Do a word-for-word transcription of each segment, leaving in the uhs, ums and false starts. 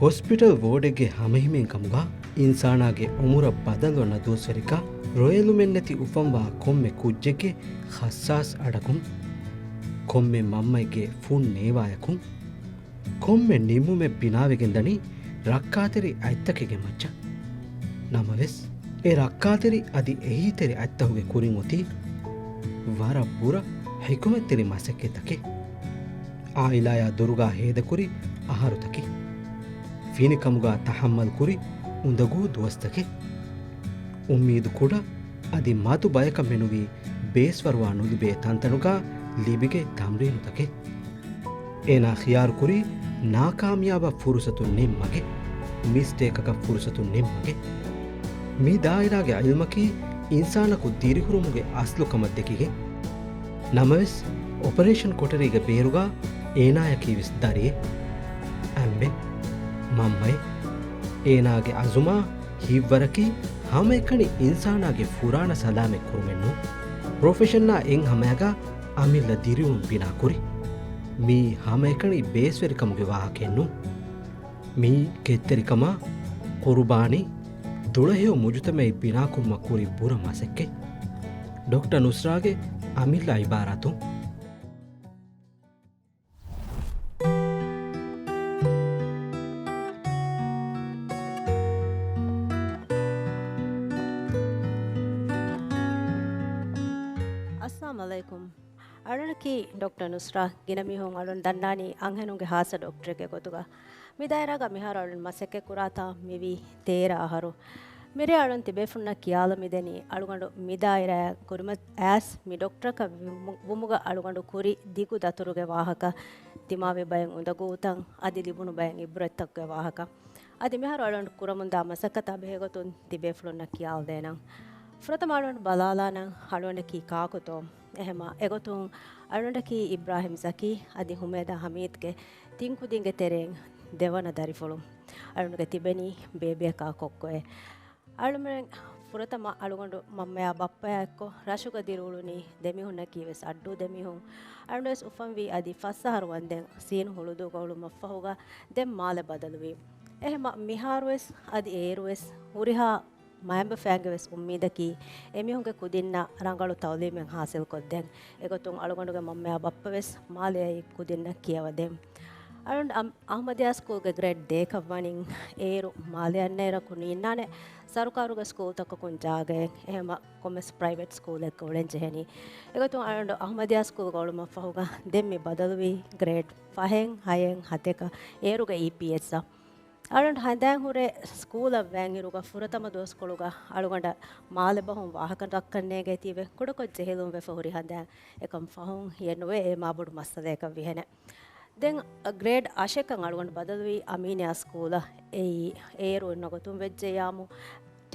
ހޮސްޕިޓަލް ވޯޑެއްގެ ހަމަހިމޭންކަމުގަ އިންސާނާގެ އުމުރަށް ބަދަލުވަން ދުވަސްވެރިކަށް ރޮއެލުމެއްނެތި އުފަންވާ ކޮންމެ ކުއްޖެއްގެ ހައްސާސް އަޑަކުން، ކޮންމެ މަންމައެއްގެ ފުން ނޭވާޔަކުން، ކޮންމެ ނިންމުމެއް ބިނާވެގެންދަނީ ރައްކާތެރި އަތްތަކެއްގެ މައްޗަށް. ނަމަވެސް، އެ ރައްކާތެރި އަދި އެހީތެރި އަތްތަހުގެ ކުރިން އޮތީ ވަރަށް ބުރަ ހިކުމަތްތެރި މަސައްކަތްތަކެއް. އާއިލާޔާ ދުރުގާ ހޭދަކުރި އަހަރުތަކެއް. ފިނިކަމުގާ ތަހައްމަލް ކުރި އުނދަގޫ ދުވަސްތަކެއް. އުއްމީދު ކުޑަ އަދި މަދު ބަޔަކަށް މެނުވީ ބޭސްފަރުވާ ނުލިބޭ ތަންތަނުގާ ލިބިގެ ތަމްރީނުތަކެއް. އޭނާ ޚިޔާރުކުރީ ނާކާމިޔާބަށް ފުރުސަތު ނެތް މަގެއް، މިސްޓޭކަކަށް ފުރުސަތު ނެތް މަގެއް. މި ދާއިރާގެ ޢިލްމަކީ އިންސާނަކު ދިރިހުރުމުގެ އަސްލު ކަމަށް ދެކިގެން. ނަމަވެސް، އޮޕަރޭޝަން ކޮޓަރީގެ ބޭރުގާ އޭނާޔަކީ ވެސް ދަރިއެއް. އަނބެއް، މަންމައެއް. އޭނާގެ އަޒުމާ ހިތްވަރަކީ ހަމައެކަނި އިންސާނާގެ ފުރާނަ ސަލާމަތް ކުރުމެއް ނޫން. ޕްރޮފެޝަންއާ އެއް ހަމަޔަގާ އަމިއްލަ ދިރިއުޅުން ބިނާކުރި. މީ ހަމައެކަނި ބޭސްވެރިކަމުގެ ވާހަކައެއް ނޫން. މީ ކެތްތެރިކަމާ، ޤުރުބާނީ، ދުޅަހެޔޮ މުޖުތަމަޢެއް ބިނާކުރުމަށް ކުރި ބުރަ މަސައްކަތް. ޑޮކްޓަރ ނުސްރާގެ އަމިއްލަ ޢިބާރާތުން. އައްސަލާމު ޢަލައިކުމް. އަޅުންނަކީ ޑޮކްޓަރ ނުސްރާ. ގިނަ މީހުން އަޅުން ދަންނާނީ އަންހެނުންގެ ހާއްސަ ޑޮކްޓަރެއްގެ ގޮތުގަ. މި ދާއިރާގަ މިހާރު އަޅުން މަސައްކަތް ކުރާތާ މިވީ ތޭރަ އަހަރު. މިރޭ އަޅުން ތިބޭފުޅުންނަށް ކިޔާލަ މިދެނީ އަޅުގަނޑު މި ދާއިރާއަށް ކުރިމަތި އައިސް މި ޑޮކްޓަރަކަށް ވުމުގަ އަޅުގަނޑު ކުރި ދިގު ދަތުރުގެ ވާހަކަ، ދިމާވި ބައެއް އުނދަގޫތައް އަދި ލިބުނު ބައެއް އިބްރަތްތަކުގެ ވާހަކަ. އަދި މިހާރު އަޅުގަނޑު ކުރަމުންދާ މަސައްކަތާ ބެހޭގޮތުން ތިބޭފުޅުންނަށް ކިޔާލަދޭނަން. ފުރަތަމަ އަޅުގަނޑު ބަލާލާނަން އަޅުގަނޑަކީ ކާކުތޯ؟ އެހެމަ އެގޮތުން އަޅުގަނޑަކީ އިބްރާހިމް ޒަކީ އަދި ހުމޭދާ ހަމީދްގެ ތިން ކުދިންގެ ތެރެއިން ދެވަނަ ދަރިފުޅު. އަޅުގަނޑުގެ ތިބެނީ ބޭބެއަކާ ކޮއްކޮއެއް. އަޅުމެން ފުރަތަމަ އަޅުގަނޑު މަންމަޔާ ބައްޕަޔާ އެއްކޮށް ރަށުގަ ދިރިއުޅުނީ ދެމީހުންނަކީ ވެސް އައްޑޫ ދެމީހުން. އަޅުގަނޑު ވެސް އުފަންވީ އަދި ފަސް އަހަރު ވަންދެން ސީނު ހުޅުދޫގަ އުޅުމަށްފަހުގަ ދެން މާލެ ބަދަލުވީ. އެހެމަ މިހާރުވެސް އަދި އޭރުވެސް ހުރިހާ މައިންބަފައިންގެ ވެސް އުއްމީދަކީ އެމީހުންގެ ކުދިންނަށް ރަނގަޅު ތައުލީމެއް ހާސިލްކޮށްދޭން. އެގޮތުން އަޅުގަނޑުގެ މަންމަޔާ ބައްޕަ ވެސް މާލެ އައީ ކުދިންނަށް ކިޔަވަދޭން. އަޅުން އަމް-، އަހްމަދިޔާ ސްކޫލްގެ ގްރޭޑް ދޭކަށް ވަނިން އޭރު މާލެ އަންނައިރަކު ނީންނާނެ ސަރުކާރުގެ ސްކޫލްތަކަކުން ޖާގައެއް. އެހެމަ ކޮންމެސް ޕްރައިވެޓް ސްކޫލެއްގަ އުޅެން ޖެހެނީ. އެގޮތުން އަޅުގަނޑު އަހްމަދިޔާ ސްކޫލްގަ އުޅުމަށްފަހުގަ ދެން މި ބަދަލުވީ ގްރޭޑް ފަހެއް، ހައެއް، ހަތެކަށް އޭރުގެ އީޕީއެސްއަށް. އަޅުގަނޑު ހަނދާން ހުރޭ ސްކޫލަށް ވައިންއިރުގަ ފުރަތަމަ ދުވަސްކޮޅުގަ އަޅުގަނޑަށް މާލެ ބަހުން ވާހަކަ ދައްކަން ނޭނގޭތީވެ ކުޑަކޮށް ޖެހިލުން ވެފަ ހުރި ހަނދާން އެކަން ފަހުން އެއް ނުވޭ އެ މާބޮޑު މައްސަލަޔަކަށް ވިހެނެއް. ދެން ގްރޭޑް އަށެއްކަން އަޅުގަނޑު ބަދަލުވީ އަމީނިއާ ސްކޫލަށް. އެއީ އޭރު އޮންނަ ގޮތުން ވެއްޖެއްޔާމު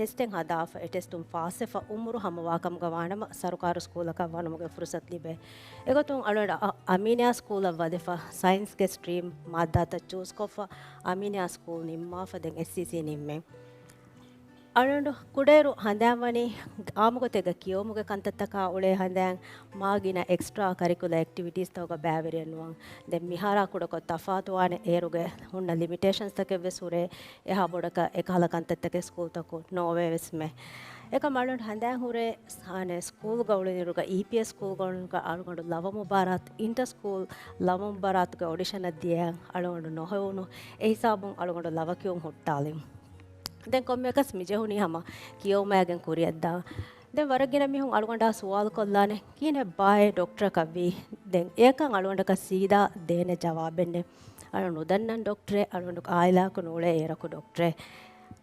ޓެސްޓެއް ހަދާފަ، އެ ޓެސްޓުން ފާސްވެފަ އުމުރު ހަމަވާކަމުގަ ވާނަމަ ސަރުކާރު ސްކޫލަކަށް ވަނުމުގެ ފުރުސަތު ލިބޭ. އެގޮތުން އަޅުގަނޑު އަ-، އަމީނިއާ ސްކޫލަށް ވަދެފަ ސައިންސްގެ ސްޓްރީމް މާއްދާތައް ޗޫސްކޮށްފަ އަމީނިއާ ސްކޫލް ނިންމާފަ ދެން އެސްސީސީ ނިންމެން. އަޅުގަނޑު ކުޑައިރު ހަނދާންވަނީ އާއްމުގޮތެއްގަ ކިޔެވުމުގެ ކަންތައްތަކާ އުޅޭ ހަނދާން މާ ގިނަ އެކްސްޓްރާ ކަރިކުލަ އެކްޓިވިޓީސްތަކުގަ ބައިވެރިއެއް ނުވަން. ދެން މިހާރާ ކުޑަކޮށް ތަފާތުވާނެ އޭރުގެ ހުންނަ ލިމިޓޭޝަންސްތަކެއްވެސް ހުރޭ. އެހާ ބޮޑަކަށް އެކަހަލަ ކަންތައްތަކެއް ސްކޫލްތަކުން ނޯވޭވެސްމެ. އެކަމް އަޅުގަނޑު ހަނދާން ހުރޭ ސް-، އާނެ، ސްކޫލްގަ އުޅެނިއިރުގަ އީޕީއެސް ސްކޫލްގަ އުޅެނިއިރުގަ އަޅުގަނޑު ލަވަ މުބާރާތު، އިންޓަ ސްކޫލް ލަވަ މުބާރާތުގެ އޮޑިޝަނަށް ދިޔައިން އަޅުގަނޑު ނުހެވުނު. އެހިސާބުން އަޅުގަނޑު ލަވަ ކިޔުން ހުއްޓާލިން. ދެން ކޮންމެއަކަސް މިޖެހުނީ ހަމަ ކިޔެވުމާގެން ކުރިއަށްދާ. ދެން ވަރަށް ގިނަ މީހުން އަޅުގަނޑާ ސުވާލު ކޮށްލާނެ، ކިހިނެއްބާއޭ ޑޮކްޓަރަކަށްވީ؟ ދެން އެއަކަށް އަޅުގަނޑަކަށް ސީދާ ދޭނެ ޖަވާބެއްނެއް. އަޅު ނުދަންނަން ޑޮކްޓަރެއް، އަޅުގަނޑު އާއިލާއަކު ނޫޅޭ އޭރަކު ޑޮކްޓަރެއް.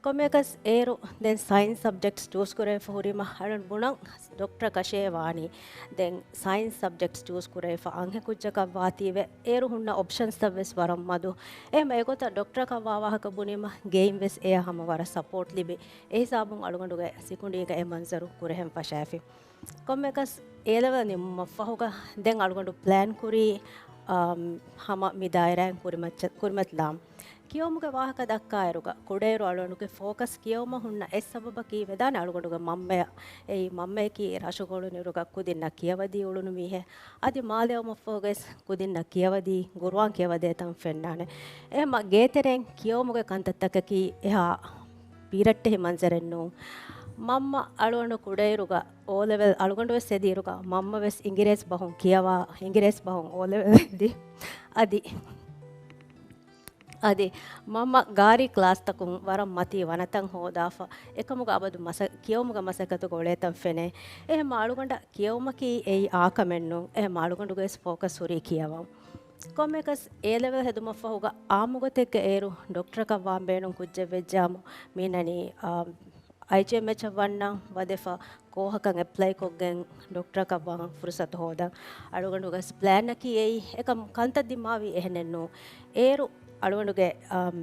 ކޮންމެއަކަސް އޭރު ދެން ސައިންސް ސަބްޖެކްޓްސް ޗޫސް ކުރެވިފަ ހުރީމަ އަޅުން ބުނަން ޑޮކްޓަރަކަށޭ ވާނީ. ދެން ސައިންސް ސަބްޖެކްޓްސް ޗޫސް ކުރެވިފަ އަންހެން ކުއްޖަކަށް ވާތީވެ އޭރު ހުންނަ އޮޕްޝަންސްތައް ވެސް ވަރަށް މަދު. އެހެމަ އެގޮތަށް ޑޮކްޓަރަކަށް ވާ ވާހަކަ ބުނީމަ ގެއިން ވެސް އެޔަށް ހަމަ ވަރަށް ސަޕޯޓް ލިބި. އެހިސާބުން އަޅުގަނޑުގެ ސިކުނޑީގަ އެ މަންޒަރު ކުރެހެން ފަށާފި. ކޮންމެއަކަސް އޭލެވެލް ނިމުމަށްފަހުގަ ދެން އަޅުގަނޑު ޕްލޭން ކުރީ އާ، ހަމަ މި ދާއިރާއިން ކުރިމައްޗަ-، ކުރިމަތިލާން. ކިޔެވުމުގެ ވާހަކަ ދައްކާއިރުގަ، ކުޑައިރު އަޅުގަނޑުގެ ފޯކަސް ކިޔެވުމަށް ހުންނަ އެއް ސަބަބަކީ ވެދާނެ އަޅުގަނޑުގެ މަންމަޔަށް. އެއީ މަންމަޔަކީ ރަށުގަ އުޅުނުއިރުގަ ކުދިންނަށް ކިޔަވަދީ އުޅުނު މީހެއް. އަދި މާލެއައުމަށްފަހުގަސް ކުދިންނަށް ކިޔަވަދީ، ގުރުއާން ކިޔަވަދޭތަން ފެންނާނެ. އެހެމަ ގޭތެރެއިން ކިޔެވުމުގެ ކަންތައްތަކަކީ އެހާ ބީރައްޓެހި މަންޒަރެއް ނޫން. މަންމަ އަޅުގަނޑު ކުޑައިރުގަ އޯލެވެލް އަޅުގަނޑުވެސް ހެދިއިރުގަ މަންމަވެސް އިނގިރޭސި ބަހުން ކިޔަވާ، އިނގިރޭސި ބަހުން އޯލެވެލް ހެދި. އަދި، އަދި މަންމަ ގާރީ ކްލާސްތަކުން ވަރަށް މަތީ ވަނަތައް ހޯދާފަ، އެކަމުގަ އަބަދު މަސަ-، ކިޔެވުމުގެ މަސައްކަތުގަ އުޅޭތަން ފެނޭ. އެހެމަ އަޅުގަނޑަށް ކިޔެވުމަކީ އެއީ އާކަމެއް ނޫން. އެހެމަ އަޅުގަނޑުގެވެސް ފޯކަސް ހުރީ ކިޔަވަން. ކޮންމެއަކަސް އޭލެވެލް ހެދުމަށްފަހުގަ އާއްމުގޮތެއްގަ އޭރު ޑޮކްޓަރަކަށް ވާން ބޭނުން ކުއްޖެއް ވެއްޖާމު މީނަނީ، އާ، އައިޖީއެމްއެޗަށް ވަންނަން ވަދެފަ ކޯހަކަށް އެޕްލައިކޮށްގެން ޑޮކްޓަރަކަށް ވާން ފުރުސަތު ހޯދަން. އަޅުގަނޑުގެ ޕްލޭނަކީ އެއީ. އެކަމް ކަންތައް ދިމާވީ އެހެނެއް ނޫން. އޭރު އަޅުގަނޑުގެ، އަމް،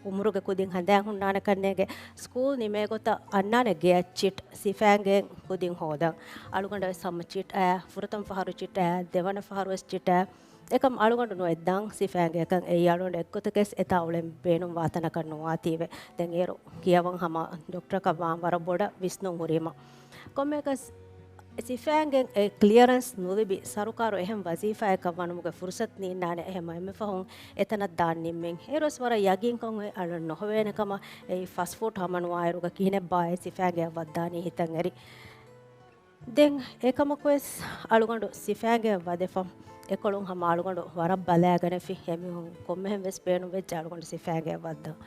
އުމުރުގެ ކުދިން ހަނދާން ހުންނާނެ ކަންނޭގެ ސްކޫލް ނިމޭގޮތަށް އަންނާނެ ގެއަށް ޗިޓް ސިފައިންގެން ކުދިން ހޯދަން. އަޅުގަނޑަށް ވެސް ހަމަ ޗިޓް އައި، ފުރަތަމަ ފަހަރު ޗިޓް އައި، ދެވަނަ ފަހަރު ވެސް ޗިޓް އައި. އެކަމް އަޅުގަނޑު ނުއެއްދާން ސިފައިންގެއަކަށް އެއީ އަޅުގަނޑު އެއްގޮތަކަސް އެތާ އުޅެން ބޭނުންވާ ތަނަކަށް ނުވާތީވެ. ދެން އޭރު ކިޔަވަން ހަމަ ޑޮކްޓަރަކަށް ވާން ވަރަށް ބޮޑަށް ވިސްނުން ހުރީމަ. ކޮންމެއަކަސް ސިފައިންގެ އެ ކްލިއަރެންސް ނުލިބި ސަރުކާރު އެހެން ވަޒީފާއަކަށް ވަނުމުގެ ފުރުސަތު ނީންނާނެ. އެހެމަ އެންމެ ފަހުން އެތަނަށް ދާން ނިންމިން. އޭރުވެސް ވަރަށް ޔަގީންކޮށް އަޅުން ނުހޮވޭނެ ކަމަށް. އެއީ ފަސް ފޫޓް ހަމަނުވާއިރުގަ ކިހިނެއްބާއޭ ސިފައިންގެއަށް ވައްދާނީ ހިތަށް އެރި. ދެން އެކަމަކުވެސް އަޅުގަނޑު ސިފައިންގެއަށް ވަދެފަ. އެކޮޅުން ހަމަ އަޅުގަނޑު ވަރަށް ބަލައިގަނެފި. އެމީހުން ކޮންމެހެން ވެސް ބޭނުންވެއްޖެ އަޅުގަނޑު ސިފައިންގެއަށް ވައްދަން.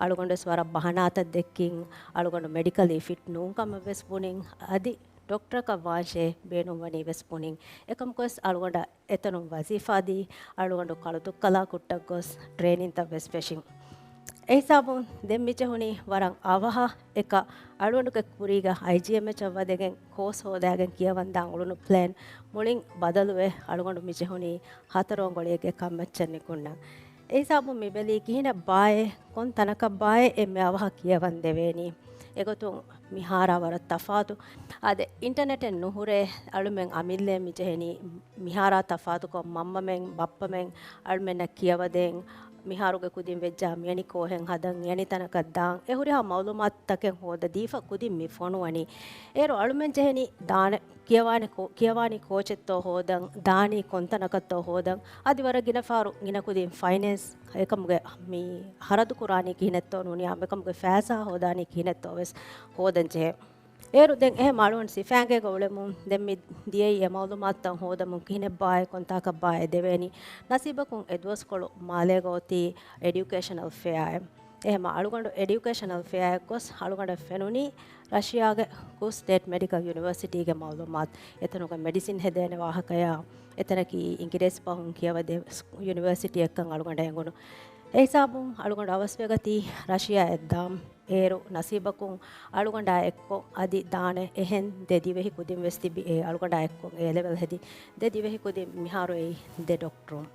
އަޅުގަނޑުވެސް ވަރަށް ބަހަނާތައް ދެއްކިން، އަޅުގަނޑު މެޑިކަލީ ފިޓް ނޫން ކަމަށް ވެސް ބުނިން. އަދި ޑޮކްޓަރަކަށް ވާންށޭ ބޭނުންވަނީ ވެސް ބުނިން. އެކަމަކުވެސް އަޅުގަނޑަށް އެތަނުން ވަޒީފާ ދީ، އަޅުގަނޑު ކަޅުދުއްކަލާ ކުއްޓަށް ގޮސް ޓްރޭނިންތައް ވެސް ފެށިން. އެހިސާބުން ދެން މިޖެހުނީ ވަރަށް އަވަހަށް އެކަ އަޅުގަނޑުގެ ކުރީގަ އައިޖީއެމްއެޗަށް ވަދެގެން ކޯސް ހޯދާގެން ކިޔަވަންދާން އުޅުނު ޕްލޭން މުޅިން ބަދަލުވެ، އަޅުގަނޑު މިޖެހުނީ ހަތަރު އަނގޮޅިއެއްގެ ކަންމައްޗަށް ނިކުންނަން. އެހިސާބުން މިބެލީ ކިހިނެއްބާއޭ، ކޮން ތަނަކަށްބާއޭ އެންމެ އަވަހަށް ކިޔަވަން ދެވޭނީ. އެގޮތުން މިހާރާ ވަރަށް ތަފާތު. އާދެ، އިންޓަނެޓެއް ނުހުރޭ އަޅުމެން އަމިއްލައަށް މިޖެހެނީ މިހާރާ ތަފާތުކޮށް، މަންމަމެން ބައްޕަމެން އަޅުމެންނަށް ކިޔަވަދޭން، މިހާރުގެ ކުދިން ވެއްޖާ މިއަނި ކޯހެއް ހަދަން، އެއަނި ތަނަކަށް ދާން، އެ ހުރިހާ މައުލޫމާތުތަކެއް ހޯދަ ދީފަ ކުދިން މި ފޮނުވަނީ. އޭރު އަޅުމެން ޖެހެނީ ދާނެ، ކިޔަވާނެ ކޯ-، ކިޔަވާނީ ކޯޗެއްތޯ ހޯދަން، ދާނީ ކޮންތަނަކަށްތޯ ހޯދަން، އަދި ވަރަށް ގިނަ ފަހަރު ގިނަ ކުދިން ފައިނޭންސް އެކަމުގެ މި ހަރަދު ކުރާނީ ކިހިނެއްތޯ ނޫނީ އާ އެކަމުގެ ފައިސާ ހޯދާނީ ކިހިނެއްތޯ ވެސް ހޯދަން ޖެހޭ. އޭރު ދެން އެހެން އަޅުގަނޑު ސިފައިންގޭގަ އުޅެމުން ދެން މި ދިޔައީ އެ މައުލޫމާތުތައް ހޯދަމުން ކިހިނެއްބާއޭ ކޮންތާކަށްބާއޭ ދެވޭނީ. ނަސީބަކުން އެ ދުވަސްކޮޅު މާލޭގަ އޮތީ އެޑިއުކޭޝަނަލް ފެއާއެއް. އެހެމަ އަޅުގަނޑު އެޑިއުކޭޝަނަލް ފެއާއަށް ގޮސް އަޅުގަނޑަށް ފެނުނީ ރަޝިޔާގެ ކުސް ސްޓޭޓް މެޑިކަލް ޔުނިވަރސިޓީގެ މައުލޫމާތު. އެތަނުގަ މެޑިސިން ހެދޭނެ ވާހަކަޔާ، އެތަނަކީ އިނގިރޭސި ބަހުން ކިޔަވަދޭ ސް-، ޔުނިވަރސިޓީއެއްކަން އަޅުގަނޑަށް އެނގުނު. އެހިސާބުން އަޅުގަނޑު އަވަސްވެގަތީ ރަޝިޔާއަށް ދާން. އޭރު ނަސީބަކުން އަޅުގަނޑާ އެއްކޮށް އަދި ދާނެ އެހެން ދެ ދިވެހި ކުދިން ވެސް ތިބި. އެ އަޅުގަނޑާ އެއްކޮށް އޭލެވެލް ހެދި ދެ ދިވެހި ކުދިން މިހާރު އެއީ ދެ ޑޮކްޓަރުން.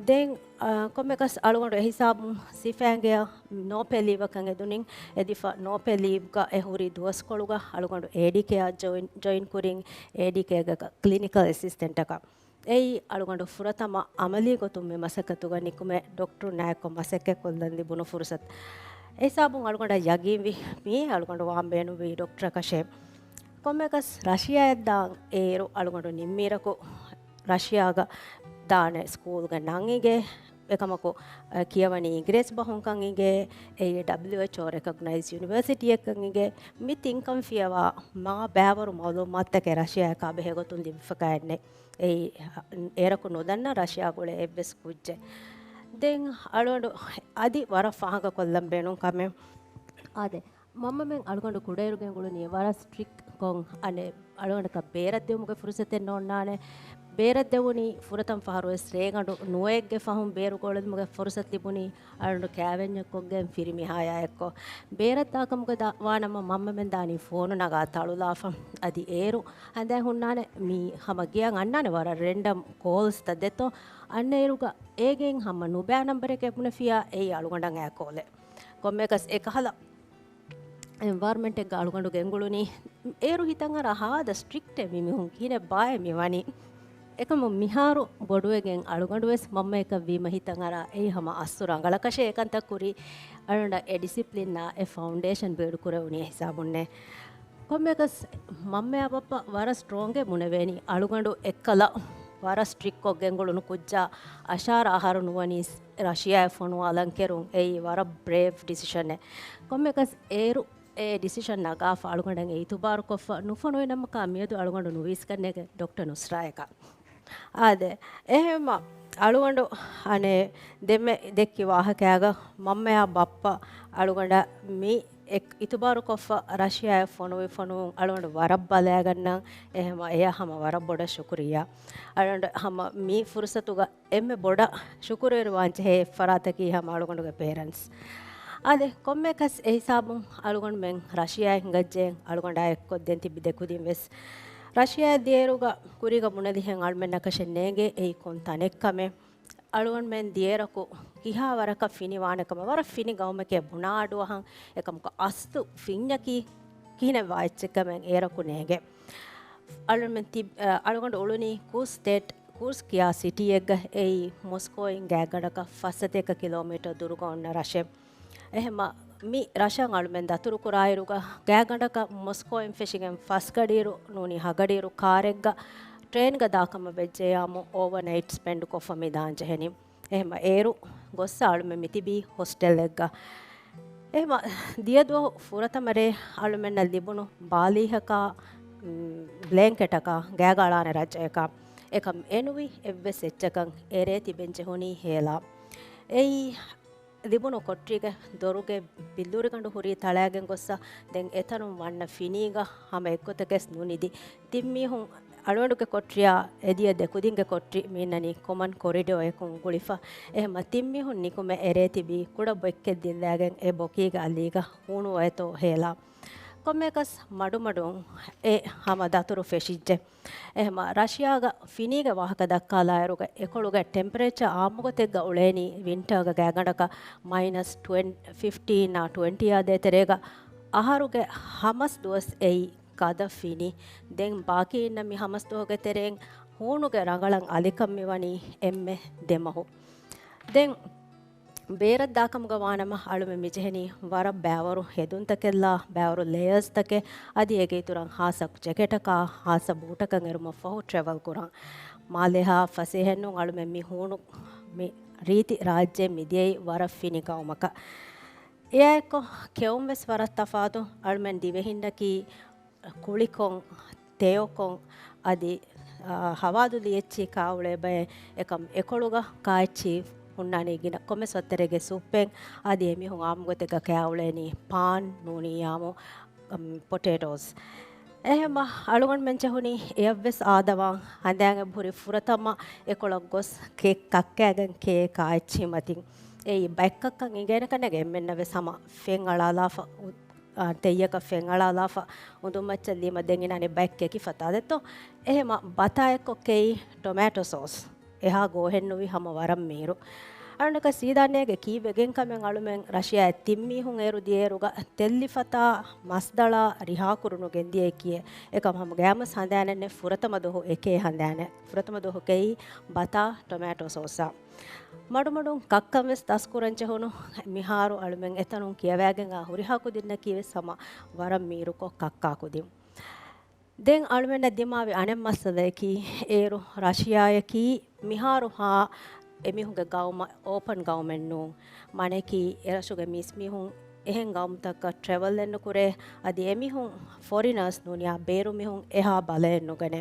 ދެން، އާ، ކޮންމެކަސް އަޅުގަނޑު އެހިސާބުން ސިފައިންގެއަށް ނޯޕޭ ލީވަކަށް އެދުނިން. އެދިފަ ނޯޕޭ ލީވްގަ އެ ހުރި ދުވަސްކޮޅުގަ އަޅުގަނޑު އޭޑީކޭއަށް ޖޮއިން، ޖޮއިން ކުރިން އޭޑީކޭގަ ކްލިނިކަލް އެސިސްޓެންޓަކަށް. އެއީ އަޅުގަނޑު ފުރަތަމަ އަމަލީ ގޮތުން މި މަސައްކަތުގަ ނިކުމެ ޑޮކްޓަރުންނާއެއްކޮށް މަސައްކަތްކޮށްލަން ލިބުނު ފުރުސަތު. އެހިސާބުން އަޅުގަނޑަށް ޔަގީންވި މިއީ އަޅުގަނޑު ވާން ބޭނުންވީ ޑޮކްޓަރަކަށޭ. ކޮންމެކަސް ރަޝިޔާއަށް ދާން އޭރު އަޅުގަނޑު ނިންމިއިރަކު ރަޝިޔާގަ ދާނެ ސްކޫލްގެ ނަން އިނގޭ، އެކަމަކު، އަ، ކިޔަވަނީ އިނގިރޭސި ބަހުންކަން އިނގޭ، އެއީ ޑަބްލިއުއެޗްއޯ ރެކޮގްނައިޒް ޔުނިވަރސިޓީއެއްކަން އިނގޭ. މި ތިންކަން ފިޔަވާ މާ ބައިވަރު މައުލޫމާތުތަކެއް ރަޝިޔާއަކާ ބެހޭގޮތުން ލިބިފަކާއެއްނެތް. އެއީ، އޭރަކު ނުދަންނަ ރަޝިޔާގަ އުޅޭ އެއްވެސް ކުއްޖެއް. ދެން އަޅުގަނޑު އަދި ވަރަށް ފާހަގަކޮށްލަން ބޭނުން ކަމެއް. އާދެ، މަންމަމެން އަޅުގަނޑު ކުޑައިރުގަ އުޅުނީ ވަރަށް ސްޓްރިކްޓްކޮށް، އަނެއް އަޅުގަނޑަކަށް ބޭރަށްދިއުމުގެ ފުރުސަތެއް ނޯންނާނެ. ބޭރަށްދެވުނީ ފުރަތަމަ ފަހަރުވެސް ރޭގަނޑު ނުވައެއްގެ ފަހުން ބޭރުގަ އުޅެމުގެ ފުރުސަތު ލިބުނީ އަޅުގަނޑު ކައިވެންޏެއްކޮށްގެން ފިރިމީހާޔާއެއްކޮށް. ބޭރަށްދާކަމުގަ ދާ-، ވާނަމަ މަންމަމެން ދާނީ ފޯނު ނަގާ ތަޅުލާފަ. އަދި އޭރު ހަނދާން ހުންނާނެ މީ ހަމަ ގެޔަށް އަންނާނެ ވަރަށް ރެންޑަމް ކޯލްސްތައް ދެތޯ. އަންނައިރުގަ އޭގެއިން ހަމަ ނުބައި ނަންބަރެކޭ ބުނެފިޔާ އެއީ އަޅުގަނޑަށް އައި ކޯލެއް. ކޮންމެއަކަސް އެކަހަލަ އެންވަޔަރަމެންޓެއްގަ އަޅުގަނޑު ގެންގުޅުނީ. އޭރު ހިތަށް އަރާ ހާދަ ސްޓްރިކްޓެއް މި މީހުން ކިހިނެއްބާއޭ މި ވަނީ. އެކަމު މިހާރު ބޮޑުވެގެން އަޅުގަނޑުވެސް މަންމަޔަކަށް ވީމަ ހިތަށް އަރާ އެއީ ހަމަ އަސްލު ރަނގަޅަކަށޭ. އެކަންތައް ކުރީ އަޅުގަނޑަށް އެ ޑިސިޕްލިންއާ އެ ފައުންޑޭޝަން ބިލްޑް ކުރެވުނީ ހިސާބުންނޭ. ކޮންމެއަކަސް މަންމަޔާ ބައްޕަ ވަރަށް ސްޓްރޯންގޭ ބުނެވޭނީ އަޅުގަނޑު އެއްކަލަ ވަރަށް ސްޓްރިކްޓްކޮށް ގެންގުޅުނު ކުއްޖާ އަށާރަ އަހަރު ނުވަނީސް ރަޝިޔާއަށް ފޮނުވާލަން ކެރުން އެއީ ވަރަށް ބްރޭވް ޑިސިޝަނެއް. ކޮންމެއަކަސް އޭރު އެ ޑިސިޝަން ނަގާފަ އަޅުގަނޑަށް އެ އިތުބާރުކޮށްފަ ނުފޮނުވި ނަމަކާ މިއަދު އަޅުގަނޑު ނުވީސްކަންނޭގެ ޑޮކްޓަރ ނުސްރާޔަކަށް. އާދެ، އެހެންމަ އަޅުގަނޑު އަނެއް ދެންމެ ދެއްކި ވާހަކައިގަ މަންމަޔާ ބައްޕަ އަޅުގަނޑަށް މި އެ އިތުބާރުކޮށްފަ ރަޝިޔާއަށް ފޮނުވި ފޮނުވުން އަޅުގަނޑު ވަރަށް ބަލައިގަންނަން. އެހެންމަ އެޔަށް ހަމަ ވަރަށް ބޮޑަށް ޝުކުރިއްޔާ. އަޅުގަނޑު ހަމަ މި ފުރުސަތުގަ އެންމެ ބޮޑަށް ޝުކުރުވެރިވާން ޖެހޭ އެއްފަރާތަކީ ހަމަ އަޅުގަނޑުގެ ޕޭރެންޓްސް. އާދެ، ކޮންމެއަކަސް އެހިސާބުން އަޅުގަނޑުމެން ރަޝިޔާއަށް ހިނގައްޖެ އަޅުގަނޑާ އެއްކޮށް ދެން ތިބި ދެކުދިން ވެސް ރަޝިޔާއަށް ދިޔައިރުގަ ކުރީގަ ބުނެލިހެން އަޅުމެންނަކަށެއް ނޭނގޭ އެއީ ކޮން ތަނެއްކަމެއް. އަޅުގަނޑުމެން ދިޔައިރަކު ކިހާ ވަރަކަށް ފިނިވާނެކަމަށް ވަރަށް ފިނި ގައުމެކޭ ބުނާ އަޑުއަހަން. އެކަމަކު އަސްލު ފިންޏަކީ ކިހިނެއްވާ އެއްޗެއްކަމެއް އޭރަކު ނޭނގެ. އަޅުމެން ތި-، އަ، އަޅުގަނޑު އުޅުނީ ކޫސް ސްޓޭޓް، ކޫސް ކިޔާ ސިޓީއެއްގަ އެއީ މޮސްކޯއިން ގާތްގަނޑަކަށް ފަސް ސަތޭކަ ކިލޯމީޓަރ ދުރުގަ އޮންނަ ރަށެއް. އެހެންމަ މި ރަށަށް އަޅުމެން ދަތުރުކުރާއިރުގަ ގާތްގަނޑަކަށް މޮސްކޯއިން ފެށިގެން ފަސް ގަޑިއިރު ނޫނީ ހަ ގަޑިއިރު ކާރެއްގަ ޓްރޭންގަ ދާކަމަށް ވެއްޖެޔާމު އޯވަރ ނައިޓް ސްޕެންޑް ކޮށްފަ މި ދާން ޖެހެނީ. އެހެންމަ އޭރު ގޮއްސަ އަޅުމެން މިތިބީ ހޮސްޓެލްއެއްގަ. އެހެންމަ ދިޔަދުވަހު ފުރަތަމަ ރޭ އަޅުމެންނަށް ލިބުނު ބާލީހަކާ، މް، ބްލޭންކެޓަކާ ގާތްގަ އަޅާނެ ރައްޖައަކާ އެކަމް އެނުވި އެއްވެސް އެއްޗަކަށް އެރޭ ތިބެން ޖެހުނީ ހޭލާ. އެއީ ލިބުނު ކޮޓަރީގެ ދޮރުގެ ބިއްލޫރިގަނޑު ހުރީ ތަޅާގެން ގޮއްސަ ދެން އެތަނުން ވަންނަ ފިނީގަ ހަމަ އެއްގޮތަކަސް ނުނިދި. ތިން މީހުން އަޅުގަނޑުގެ ކޮޓަރިއާ އެދިޔަ ދެކުދިންގެ ކޮޓަރި މީންނަނީ ކޮމަން ކޮރިޑޯއެކުން ގުޅިފަ. އެހެންމަ ތިން މީހުން ނިކުމެ އެރޭ ތިބީ ކުޑަ ބޮއެއްކެއް ދިއްލައިގެން އެ ބޮކީގެ އަލީގަ ހޫނުވައިތޯ ހޭލާ. ކޮންމެއަކަސް މަޑުމަޑުން އެ ހަމަ ދަތުރު ފެށިއްޖެ. އެހެންމަ ރަޝިޔާގަ ފިނީގެ ވާހަކަ ދައްކާލާއިރުގަ އެކޮޅުގެ ޓެމްޕަރޭޗާ އާއްމުގޮތެއްގަ އުޅޭނީ ވިންޓާގަ ގާތްގަނޑަކަށް މައިނަސް ޓްވެންޓީ، ފިފްޓީން އާ ޓްވެންޓީ އާ ދޭތެރޭގަ އަހަރުގެ ހަމަސް ދުވަސް އެއީ ގަދަ ފިނި. ދެން ބާކީ އިންނަ މި ހަމަސް ދުވަހުގެ ތެރެއިން ހޫނުގެ ރަނގަޅަށް އަލިކަން މިވަނީ އެންމެ ދެމަހު. ދެން ބޭރަށް ދާކަމުގަ ވާނަމަ އަޅުމެން މިޖެހެނީ ވަރަށް ބައިވަރު ހެދުންތަކެއްލާ ބައިވަރު ލެޔާސްތަކެއް އަދި އޭގެ އިތުރަށް ހާއްސަ ޖެކެޓަކާ ހާއްސަ ބޫޓަކަށް އެރުމަށްފަހު ޓްރެވެލް ކުރަން. މާލެހާ ފަސޭހައެއްނޫން އަޅުމެން މި ހޫނު މި ރީތި ރާއްޖެ މިދިޔައީ ވަރަށް ފިނި ގައުމަކަށް. އެއާއެއްކޮށް ކެއުން ވެސް ވަރަށް ތަފާތު. އަޅުމެން ދިވެހިންނަކީ ކުޅިކޮށް، ތެޔޮކޮށް، އަދި، އާ، ހަވާދުލި އެއްޗިހި ކާއުޅޭ ބައެއް. އެކަމް އެކޮޅުގަ ކާއެއްޗިހި ހުންނާނީ ގިނަ ކޮންމެސް ވައްތަރެއްގެ ސުއްޕެއް. އަދި އެމީހުން އާއްމުގޮތެއްގަ ކާއުޅޭނީ ޕާން ނޫނީ އާއްމު، އަމް، ޕޮޓޭޓޯސް. އެހެންމަ އަޅުގަނޑުމެން ޖެހުނީ އެޔަށްވެސް އާދަވާން. ހަނދާން އެބަހުރި ފުރަތަމަ އެކޮޅަށް ގޮސް ކޭކް ކައްކައިގެން ކޭ ކާއެއްޗިހި މަތިން. އެއީ ބައެއް ކައްކަން އިނގޭނެ ކަންނޭނގެ އެންމެންނަށް ވެސް ހަމަ ފެން އަޅާލާފަ އާ، ތެއްޔަކަށް ފެން އަޅާލާފަ އުނދުމައްޗަށް ލީމަ ދެން އިނާނެ ބައެއް ކެކިފަ ތާދެއްތޯ. އެހެމަ ބަތާއެއްކޮށް ކެއި ޓޮމޭޓޯ ސޯސް. އެހާ ގޯހެއްނުވި ހަމަ ވަރަށް މީރު. އަޅުނަކަ ސީދާނޭގެ ކީއްވެގެން ކަމެއް އަޅުމެން ރަޝިޔާއަށް ތިން މީހުން އޭރު ދިޔައިރުގަ ތެއްލިފަތާ މަސްދަޅާ ރިހާކުރުނު ގެންދިޔައީ ކިއެއް. އެކަމް ހަމަ ގައިމުވެސް ހަނދާނެއްނެ ފުރަތަމަ ދުވަހު އެކޭ ހަނދާނެއް. ފުރަތަމަ ދުވަހު ކެއީ ބަތާ ޓޮމޭޓޯ ސޯސްއާ. މަޑުމަޑުން ކައްކަން ވެސް ދަސްކުރަން ޖެހުނު. މިހާރު އަޅުމެން އެތަނުން ކިޔަވައިގެން އާ ހުރިހާ ކުދިންނަކީ ވެސް ހަމަ ވަރަށް މީރުކޮށް ކައްކާ ކުދިން. ދެން އަޅުމެންނަށް ދިމާވި އަނެއް މައްސަލަޔަކީ، އޭރު ރަޝިޔާޔަކީ މިހާރު ހާ އެމީހުންގެ ގައުމަށް އޯޕަން ގައުމެއް ނޫން. މާނަޔަކީ އެރަށުގެ މީސްމީހުން އެހެން ގައުމުތަކަށް ޓްރެވެލްއެއް ނުކުރޭ، އަދި އެމީހުން ފޮރިނާސް ނޫނިޔާ ބޭރު މީހުން އެހާ ބަލައެއް ނުގަނޭ.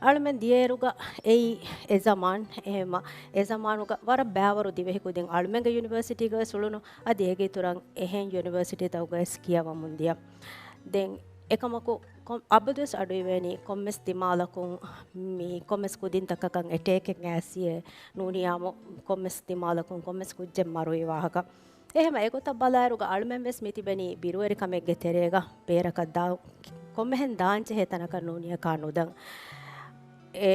އަޅުމެން ދިޔައިރުގަ އެއީ އެ ޒަމާން، އެހެމަ އެ ޒަމާނުގަ ވަރަށް ބައިވަރު ދިވެހި ކުދިން އަޅުމެންގެ ޔުނިވަރސިޓީގަ ވެސް އުޅުނު، އަދި އޭގެ އިތުރަށް އެހެން ޔުނިވަރސިޓީތަކުގަ ވެސް ކިޔަވަމުން ދިޔަ. ދެން އެކަމަކު، ކޮން، އަބަދުވެސް އަޑުއިވޭނީ ކޮންމެސް ދިމާލަކުން، މި ކޮންމެސް ކުދިންތަކަކަށް އެޓޭކެއް އައިސްއޭ ނޫނިޔާމު، ކޮންމެސް ދިމާލަކުން ކޮންމެސް ކުއްޖެއް މަރުވި ވާހަކަ. އެހެމަ އެގޮތަށް ބަލާއިރުގަ އަޅުމެން ވެސް މިތިބެނީ ބިރުވެރިކަމެއްގެ ތެރޭގަ ބޭރަކަށް ދާ، ކޮންމެހެން ދާންޖެހޭ ތަނަކަށް ނޫނިޔަކާ ނުދަން. އެ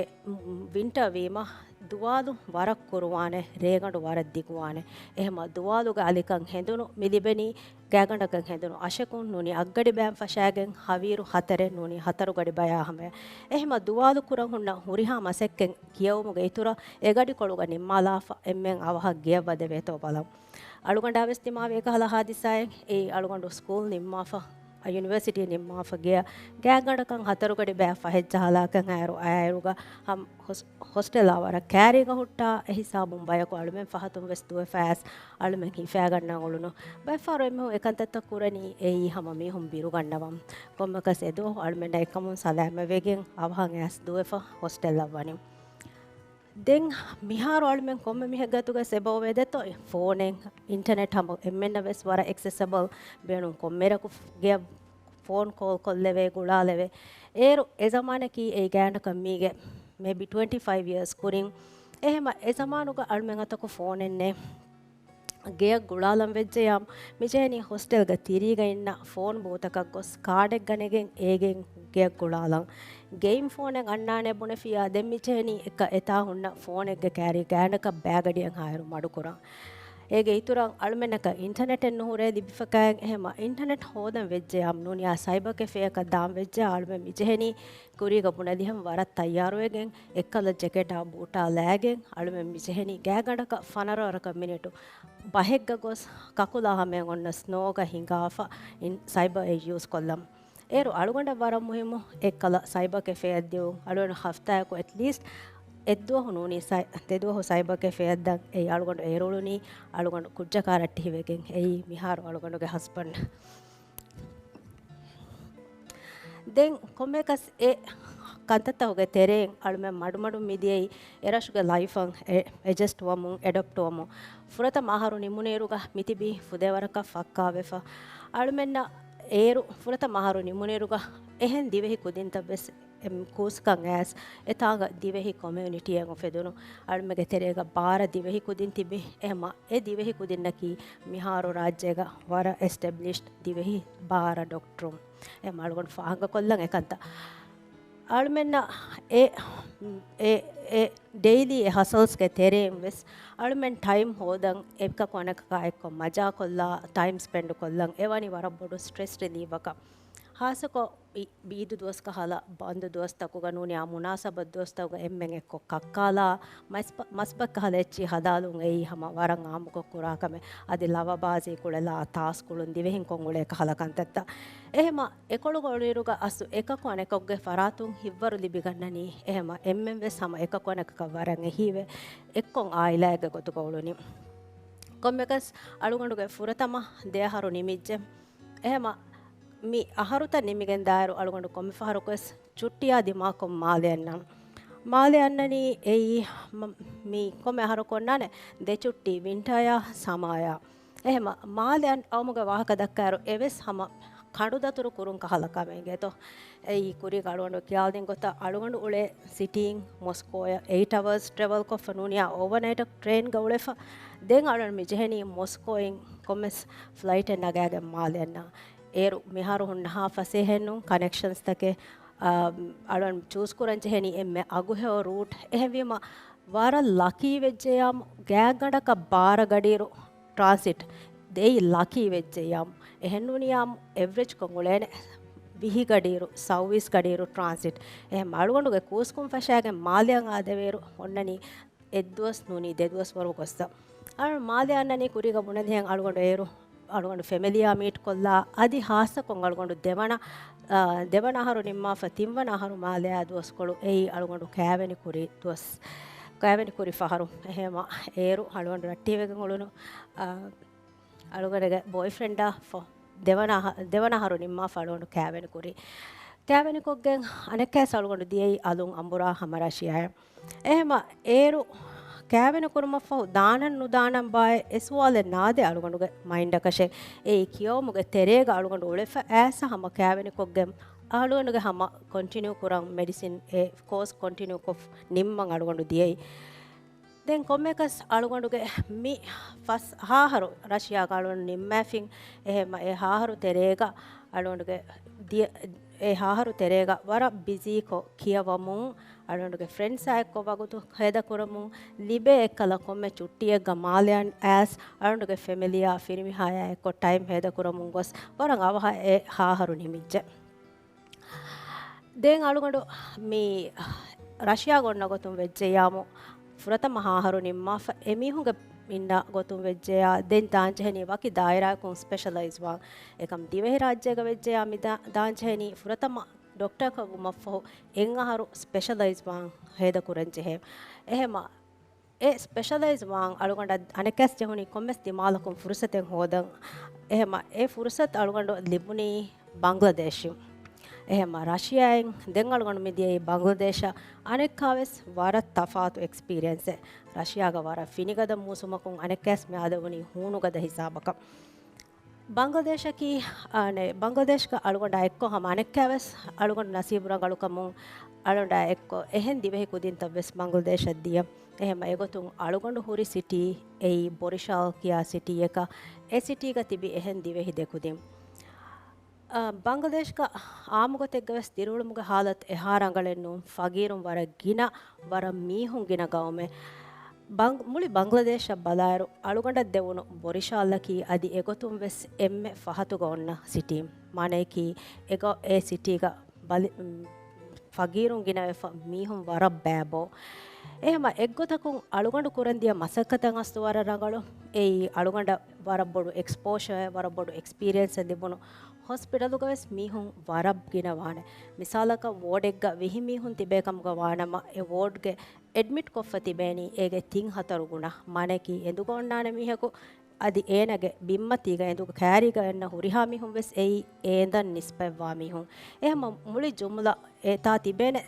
ވިންޓާ ވީމަ ދުވާލު ވަރަށް ކުރުވާނެ، ރޭގަނޑު ވަރަށް ދިގުވާނެ. އެހެމަ ދުވާލުގެ އަލިކަން ހެނދުނު މި ލިބެނީ ގާތްގަނޑަކަށް ހެނދުނު އަށަކުން ނޫނީ އަށްގަޑި ބަޔަށް ފަށާގެން ހަވީރު ހަތަރެއް ނޫނީ ހަތަރު ގަޑި ބަޔާ ހަމަޔަށް. އެހެމަ ދުވާލު ކުރަން ހުންނަ ހުރިހާ މަސައްކަތް ކިޔެވުމުގެ އިތުރަށް އެ ގަޑިކޮޅުގަ ނިންމާލާފަ އެންމެން އަވަހަށް ގެޔަށް ވަދެވޭތޯ ބަލަން. އަޅުގަނޑާ ވެސް ދިމާވި އެކަހަލަ ހާދިސާއެއް. އެއީ އަޅުގަނޑު ސްކޫލް ނިންމާފަ، އަ، ޔުނިވަރސިޓީ ނިންމާފަ ގެޔަށް ގާތްގަނޑަކަށް ހަތަރު ގަޑި ބަޔަށް ފަހެއް ޖަހާލާކަށް އައިރު އައިރުގަ ހަމް ހޮސް-، ހޮސްޓެލާ ވަރަށް ކައިރީގަ ހުއްޓާ އެހިސާބުން ބަޔަކު އަޅުމެން ފަހަތުން ވެސް ދުވެފަ އައިސް އަޅުމެން ހިފައިގަންނަން އުޅުނު. ބައެއްފަހަރު އެމީހުން އެކަންތައްތައް ކުރަނީ އެއީ ހަމަ މީހުން ބިރުގަންނަވަން. ކޮންމެކަސް އެދުވަހު އަޅުމެންނަށް އެކަމުން ސަލާމަތްވެގެން އަވަހަށް އައިސް ދުވެފަ ހޮސްޓެލަށް ވަނީ. ދެން މިހާރު އަޅުމެން ކޮންމެ މީހެއް ގަތުގަ އެބައޮވޭ ދެތޯ؟ ފޯނެއް، އިންޓަނެޓް ހަމަ އެންމެންނަށް ވެސް ވަރަށް އެކްސެސަބަލް ބޭނުން. ކޮންމެއަކު ގެޔަށް ފޯން ކޯލް ކޮށްލެވޭ، ގުޅާލެވޭ. އޭރު އެ ޒަމާނަކީ އެއީ ގާތްގަނޑަކަށް މީގެ މޭބީ ޓްވެންޓީ ފައިވް އިޔާސް ކުރިން. އެހެމަ އެ ޒަމާނުގަ އަޅުމެން އަތަކު ފޯނެއް ނެތް. ގެޔަށް ގުޅާލަން ވެއްޖެޔާމު، މިޖެހެނީ ހޮސްޓެލްގަ ތިރީގަ އިންނަ ފޯން ބޫތަކަށް ގޮސް ކާޑެއް ގަނެގެން އޭގެން ގެޔަށް ގުޅާލަން. ގެއިން ފޯނެއް އަންނާނޭ ބުނެފިއްޔާ ދެން މިޖެހެނީ އެކަ އެތާ ހުންނަ ފޯނެއްގެ ކާރި ގާތްގަނޑަކަށް ބައިގަޑިއަށް ހާއިރު މަޑުކުރަން. އޭގެ އިތުރަށް އަޅުމެންނަކަށް އިންޓަނެޓެއް ނުހުރޭ ލިބިފަކައިން. އެހެމަ އިންޓަނެޓް ހޯދަން ވެއްޖެޔާމު ނޫނީ ސައިބަ ކެފޭއަކަށް ދާން ވެއްޖެޔާ އަޅުމެން މިޖެހެނީ ކުރީގަ ބުނެދިހަމަ ވަރަށް ތައްޔާރުވެގެން އެއްކަލަ ޖެކެޓާ ބޫޓާ ލައިގެން އަޅުމެން މިޖެހެނީ ގާތްގަނޑަކަށް ފަނަރަ ވަރަކަށް މިނިޓު ބަހެއްގަ ގޮސް ކަކުލާ ހަމަޔަށް އޮންނަ ސްނޯގަ ހިނގާފަ އިން-، ސައިބަ އެއް ޔޫސް ކޮށްލަން. އޭރު އަޅުގަނޑަށް ވަރަށް މުހިއްމު އެއްކަލަ ސައިބަ ކެފޭއަށް ދިއުން. އަޅުގަނޑު ހަފްތާއަކު އެޓްލީސްޓް އެއްދުވަހު ނޫނީ ސައި-، ދެދުވަހު ސައިބަ ކެފޭއަށް ދަން. އެއީ އަޅުގަނޑު އޭރުޅުނީ އަޅުގަނޑު ކުއްޖަކާ ރައްޓެހިވެގެން. އެއީ މިހާރު އަޅުގަނޑުގެ ހަސްބަންޑް. ދެން ކޮންމެއަކަސް އެ ކަންތައްތަކުގެ ތެރެއިން އަޅުމެން މަޑުމަޑުން މިދިޔައީ އެރަށުގެ ލައިފަށް އެ-، އެޑްޖަސްޓް ވަމުން، އެޑޮޕްޓް ވަމުން. ފުރަތަމަ އަހަރު ނިމުނުއިރުގަ މިތިބީ ފުދޭވަރަކަށް ފައްކާވެފަ. އަޅުމެންނަށް އޭރު ފުރަތަމަ އަހަރު ނިމުނުއިރުގަ އެހެން ދިވެހި ކުދިންތައް ވެސް އެ ކޫސްކަން އައިސް އެތާނގަ ދިވެހި ކޮމިއުނިޓީއެއް އުފެދުނު. އަޅުމެންގެ ތެރޭގަ ބާރަ ދިވެހި ކުދިން ތިބި. އެހެމަ އެ ދިވެހި ކުދިންނަކީ މިހާރު ރާއްޖޭގަ ވަރަށް އެސްޓެބްލިޝްޑް ދިވެހި ބާރަ ޑޮކްޓަރުން. އެ އަޅުގަނޑު ފާހަގަކޮށްލަން އެކަންތައް. އަޅުމެންނަށް އެ، އެ، އެ ޑެއިލީ އެ ހަސަލްސްގެ ތެރެއިން ވެސް އަޅުމެން ޓައިމް ހޯދަން އެކަކު އަނެކަކާ އެއްކޮށް މަޖާކޮށްލާ، ޓައިމް ސްޕެންޑް ކޮށްލަން އެވަނީ ވަރަށް ބޮޑު ސްޓްރެސް ރިލީވަކަށް. ހާއްސަކޮށް އި-، އީދު ދުވަސް ކަހަލަ ބަންދު ދުވަސްތަކުގަ ނޫނީ އާ މުނާސަބަތް ދުވަސްތަކުގަ އެންމެން އެއްކޮށް ކައްކާލާ، މަސްބަ-، މަސްބަތް ކަހަލަ އެއްޗިހި ހަދާލުން އެއީ ހަމަ ވަރަށް އާއްމުކޮށް ކުރާ ކަމެއް. އަދި ލަވަބާޒީ ކުޅެލާ، ތާސް ކުޅުން، ދިވެހިން ކޮށް އުޅޭ ކަހަލަ ކަންތައްތައް. އެހެމަ އެކޮޅުގަ އުޅުއިރުގަ އަސްލު އެކަކު އަނެކަކުގެ ފަރާތުން ހިތްވަރު ލިބިގަންނަނީ. އެހެމަ އެންމެން ވެސް ހަމަ އެކަކު އަނެކަކަށް ވަރަށް އެހީވެ އެއްކޮށް އާއިލާއެއްގެ ގޮތުގަ އުޅުނީ. ކޮންމެކަސް އަޅުގަނޑުގެ ފުރަތަމަ ދެ އަހަރު ނިމިއްޖެ. އެހެމަ މި އަހަރުތައް ނިމިގެން ދާއިރު އަޅުގަނޑު ކޮންމެ ފަހަރަކުވެސް ޗުއްޓިއާ ދިމާކޮށް މާލެ އަންނަން. މާލެ އަންނަނީ އެއީ މަ-، މި ކޮންމެ އަހަރަކު އޮންނާނެ ދެ ޗުއްޓީ، ވިންޓާޔާ ސަމާޔާ. އެހެމަ މާލެ އަން-، އައުމުގެ ވާހަކަ ދައްކާއިރު އެވެސް ހަމަ ކަނޑުދަތުރު ކުރުން ކަހަލަ ކަމެއް ގެތޯ. އެއީ ކުރީގަ އަޅުގަނޑު ކިޔާލިން ގޮތަށް އަޅުގަނޑު އުޅޭ ސިޓީން މޮސްކޯޔަށް އެއިޓް އަވަރސް ޓްރެވަލް ކޮށްފަ ނޫނިއްޔާ އޯވަރނައިޓަށް ޓްރޭންގަ އުޅެފަ. ދެން އަޅުގަނޑު މި ޖެހެނީ މޮސްކޯއިން ކޮންމެސް ފްލައިޓެއް ނަގާގެން މާލެ އަންނަ. އޭރު މިހާރު ހުންނަހާ ފަސޭހައެއްނޫން ކަނެކްޝަންސްތަކެއް، އާ، އަޅުގަނޑު ޗޫސް ކުރަން ޖެހެނީ އެންމެ އަގުހެޔޮ ރޫޓް. އެހެންވީމަ ވަރަށް ލަކީ ވެއްޖެޔާމު ގާތްގަނޑަކަށް ބާރަ ގަޑިއިރު ޓްރާންސިޓް ދެއި ލަކީ ވެއްޖެއްޔާމު. އެހެންނޫނިއްޔާމު އެވްރެޖްކޮށް އުޅޭނެ ވިހި ގަޑިއިރު، ސައުވީސް ގަޑިއިރު ޓްރާންސިޓް. އެހެން އަޅުގަނޑުގެ ކޫސްކުން ފަށާގެން މާލެއަށް އާދެވޭއިރު އޮންނަނީ އެއްދުވަސް ނޫނީ ދެދުވަސް ވަރު ގޮއްސަ. އަޅު މާލެ އަންނަނީ ކުރީގަ ބުނެދިހެން އަޅުގަނޑު އޭރު އަޅުގަނޑު ފެމިލީއާ މީޓް ކޮށްލާ، އަދި ހާއްސަކޮށް އަޅުގަނޑު ދެވަނަ، އާ، ދެވަނަ އަހަރު ނިންމާފަ ތިންވަނަ އަހަރު މާލެއާ ދުވަސްކޮޅު އެއީ އަޅުގަނޑު ކައިވެނި ކުރި ދުވަސް. ކައިވެނި ކުރި ފަހަރު. އެހެމަ އޭރު އަޅުގަނޑު ރައްޓެހިވެގެން އުޅުނު، އާ، އަޅުގަނޑުގެ ބޯއިފްރެންޑާ ފޮ-، ދެވަނަ އަހަ-، ދެވަނަ އަހަރު ނިންމާފަ އަޅުގަނޑު ކައިވެނި ކުރި. ކައިވެނިކޮށްގެން އަނެއްކާސް އަޅުގަނޑު ދިޔައީ އަލުން އަނބުރާ ހަމަ ރަޝިޔާއަށް. އެހެމަ އޭރު ކައިވެނި ކުރުމަށްފަހު ދާނަން ނުދާނަން ބާއޭ އެ ސުވާލެއް ނާދޭ އަޅުގަނޑުގެ މައިންޑަކަށެއް. އެއީ ކިޔަވުމުގެ ތެރޭގަ އަޅުގަނޑު އުޅެފަ އައިސް ހަމަ ކައިވެނިކޮށްގެން އަޅުގަނޑުގެ ހަމަ ކޮންޓިނިއު ކުރަން މެޑިސިން އެ ކޯސް ކޮންޓިނިއު ކޮށް ނިންމަން އަޅުގަނޑު ދިޔައީ. ދެން ކޮންމެކަސް އަޅުގަނޑުގެ މި ފަސް ހާހަރު ރަޝިޔާގަ އަޅުގަނޑު ނިންމައިފިން. އެހެމަ އެ ހާހަރު ތެރޭގަ އަޅުގަނޑުގެ ދިޔަ-، އެ ހަ އަހަރު ތެރޭގަ ވަރަށް ބިޒީކޮށް ކިޔަވަމުން، އަޅުގަނޑުގެ ފްރެންޑްސާ އެއްކޮށް ވަގުތު ހޭދަކުރަމުން، ލިބޭ އެއްކަލަ ކޮންމެ ޗުއްޓީއެއްގަ މާލެއަށް އައިސް އަޅުގަނޑުގެ ފެމިލީއާ ފިރިމިހާޔާ އެއްކޮށް ޓައިމް ހޭދަކުރަމުން ގޮސް ވަރަށް އަވަހަށް އެ ހަ އަހަރު ނިމިއްޖެ. ދެން އަޅުގަނޑު މި ރަޝިޔާގަ އޮންނަ ގޮތުން ވެއްޖެޔާމު، ފުރަތަމަ ހަ އަހަރު ނިންމާފަ އެމީހުންގެ އިންނަ ގޮތުން ވެއްޖެޔާ، ދެން ދާންޖެހެނީ ވަކި ދާއިރާއަކުން ސްޕެޝަލައިޒް ވާން. އެކަމް ދިވެހިރާއްޖޭގަ ވެއްޖެޔާ މި ދާ-، ދާންޖެހެނީ ފުރަތަމަ ޑޮކްޓަރަކަށް ވުމަށްފަހު އެއް އަހަރު ސްޕެޝަލައިޒް ވާން ހޭދަކުރަންޖެހޭ. އެހެމަ އެ ސްޕެޝަލައިޒް ވާން އަޅުގަނޑަށް އަނެއްކާސް ޖެހުނީ ކޮންމެސް ދިމާލަކުން ފުރުސަތެއް ހޯދަން. އެހެމަ އެ ފުރުސަތު އަޅުގަނޑު ލިބުނީ ބަނގްލަދޭޝުން. އެހެމަ ރަޝިޔާއިން ދެން އަޅުގަނޑު މިދިޔައީ ބަނގްލަދޭޝަށް. އަނެއްކާވެސް ވަރަށް ތަފާތު އެކްސްޕީރިއަންސެއް. ރަޝިޔާގަ ވަރަށް ފިނިގަދަ މޫސުމަކުން އަނެއްކާސް މި އާދެވުނީ ހޫނުގަދަ ހިސާބަކަށް. ބަނގްލަދޭޝަކީ، އާނެ، ބަނގްލަދޭޝްގަ އަޅުގަނޑާ އެއްކޮށް ހަމަ އަނެއްކާވެސް އަޅުގަނޑު ނަސީބު ރަނގަޅުކަމުން އަޅުގަނޑާ އެއްކޮށް އެހެން ދިވެހި ކުދިންތައްވެސް ބަނގްލަދޭޝަށް ދިޔަ. އެހެމަ އެގޮތުން އަޅުގަނޑު ހުރި ސިޓީ އެއީ ބޮރިޝާލް ކިޔާ ސިޓީއަކަށް. އެ ސިޓީގަ ތިބި އެހެން ދިވެހި ދެކުދިން. އަ، ބަނގްލަދޭޝްގަ އާއްމުގޮތެއްގަވެސް ދިރިއުޅުމުގެ ހާލަތު އެހާ ރަނގަޅެއް ނޫން. ފަގީރުން ވަރަށް ގިނަ، ވަރަށް މީހުން ގިނަ ގައުމެއް. ބަން-، މުޅި ބަނގްލަދޭޝަށް ބަލާއިރު، އަޅުގަނޑަށް ދެވުނު ބޮރިޝާލަކީ އަދި އެގޮތުން ވެސް އެންމެ ފަހަތުގަ އޮންނަ ސިޓީ. މާނަޔަކީ، އެގަ-، އެ ސިޓީގަ ބަލި-، މް، ފަގީރުން ގިނަވެފަ، މީހުން ވަރަށް ބައިބޯ. އެހެމަ އެއްގޮތަކުން އަޅުގަނޑު ކުރަން ދިޔަ މަސައްކަތަށް އަސްލު ވަރަށް ރަނގަޅު. އެއީ އަޅުގަނޑަށް ވަރަށް ބޮޑު އެކްސްޕޯޝަރ، ވަރަށް ބޮޑު އެކްސްޕީރިއަންސެއް ލިބުނު. ހޮސްޕިޓަލުގަވެސް މީހުން ވަރަށް ގިނަ ވާނެ. މިސާލަކަށް ވޯޑެއްގަ ވިހި މީހުން ތިބޭ ކަމުގަ ވާނަމަ، އެ ވޯޑްގެ އެޑްމިޓް ކޮށްފަ ތިބޭނީ އޭގެ ތިން ހަތަރު ގުނަ. މާނައަކީ އެނދުގަ އޮންނާނެ މީހަކު އަދި އޭނަގެ ބިންމަތީގަ އެނދުގެ ކައިރީގަ އޮންނަ ހުރިހާ މީހުން ވެސް އެއީ އޭނދަން ނިސްބަތްވާ މީހުން. އެހެމަ މުޅި ޖުމުލަ އެތާ ތިބޭނެ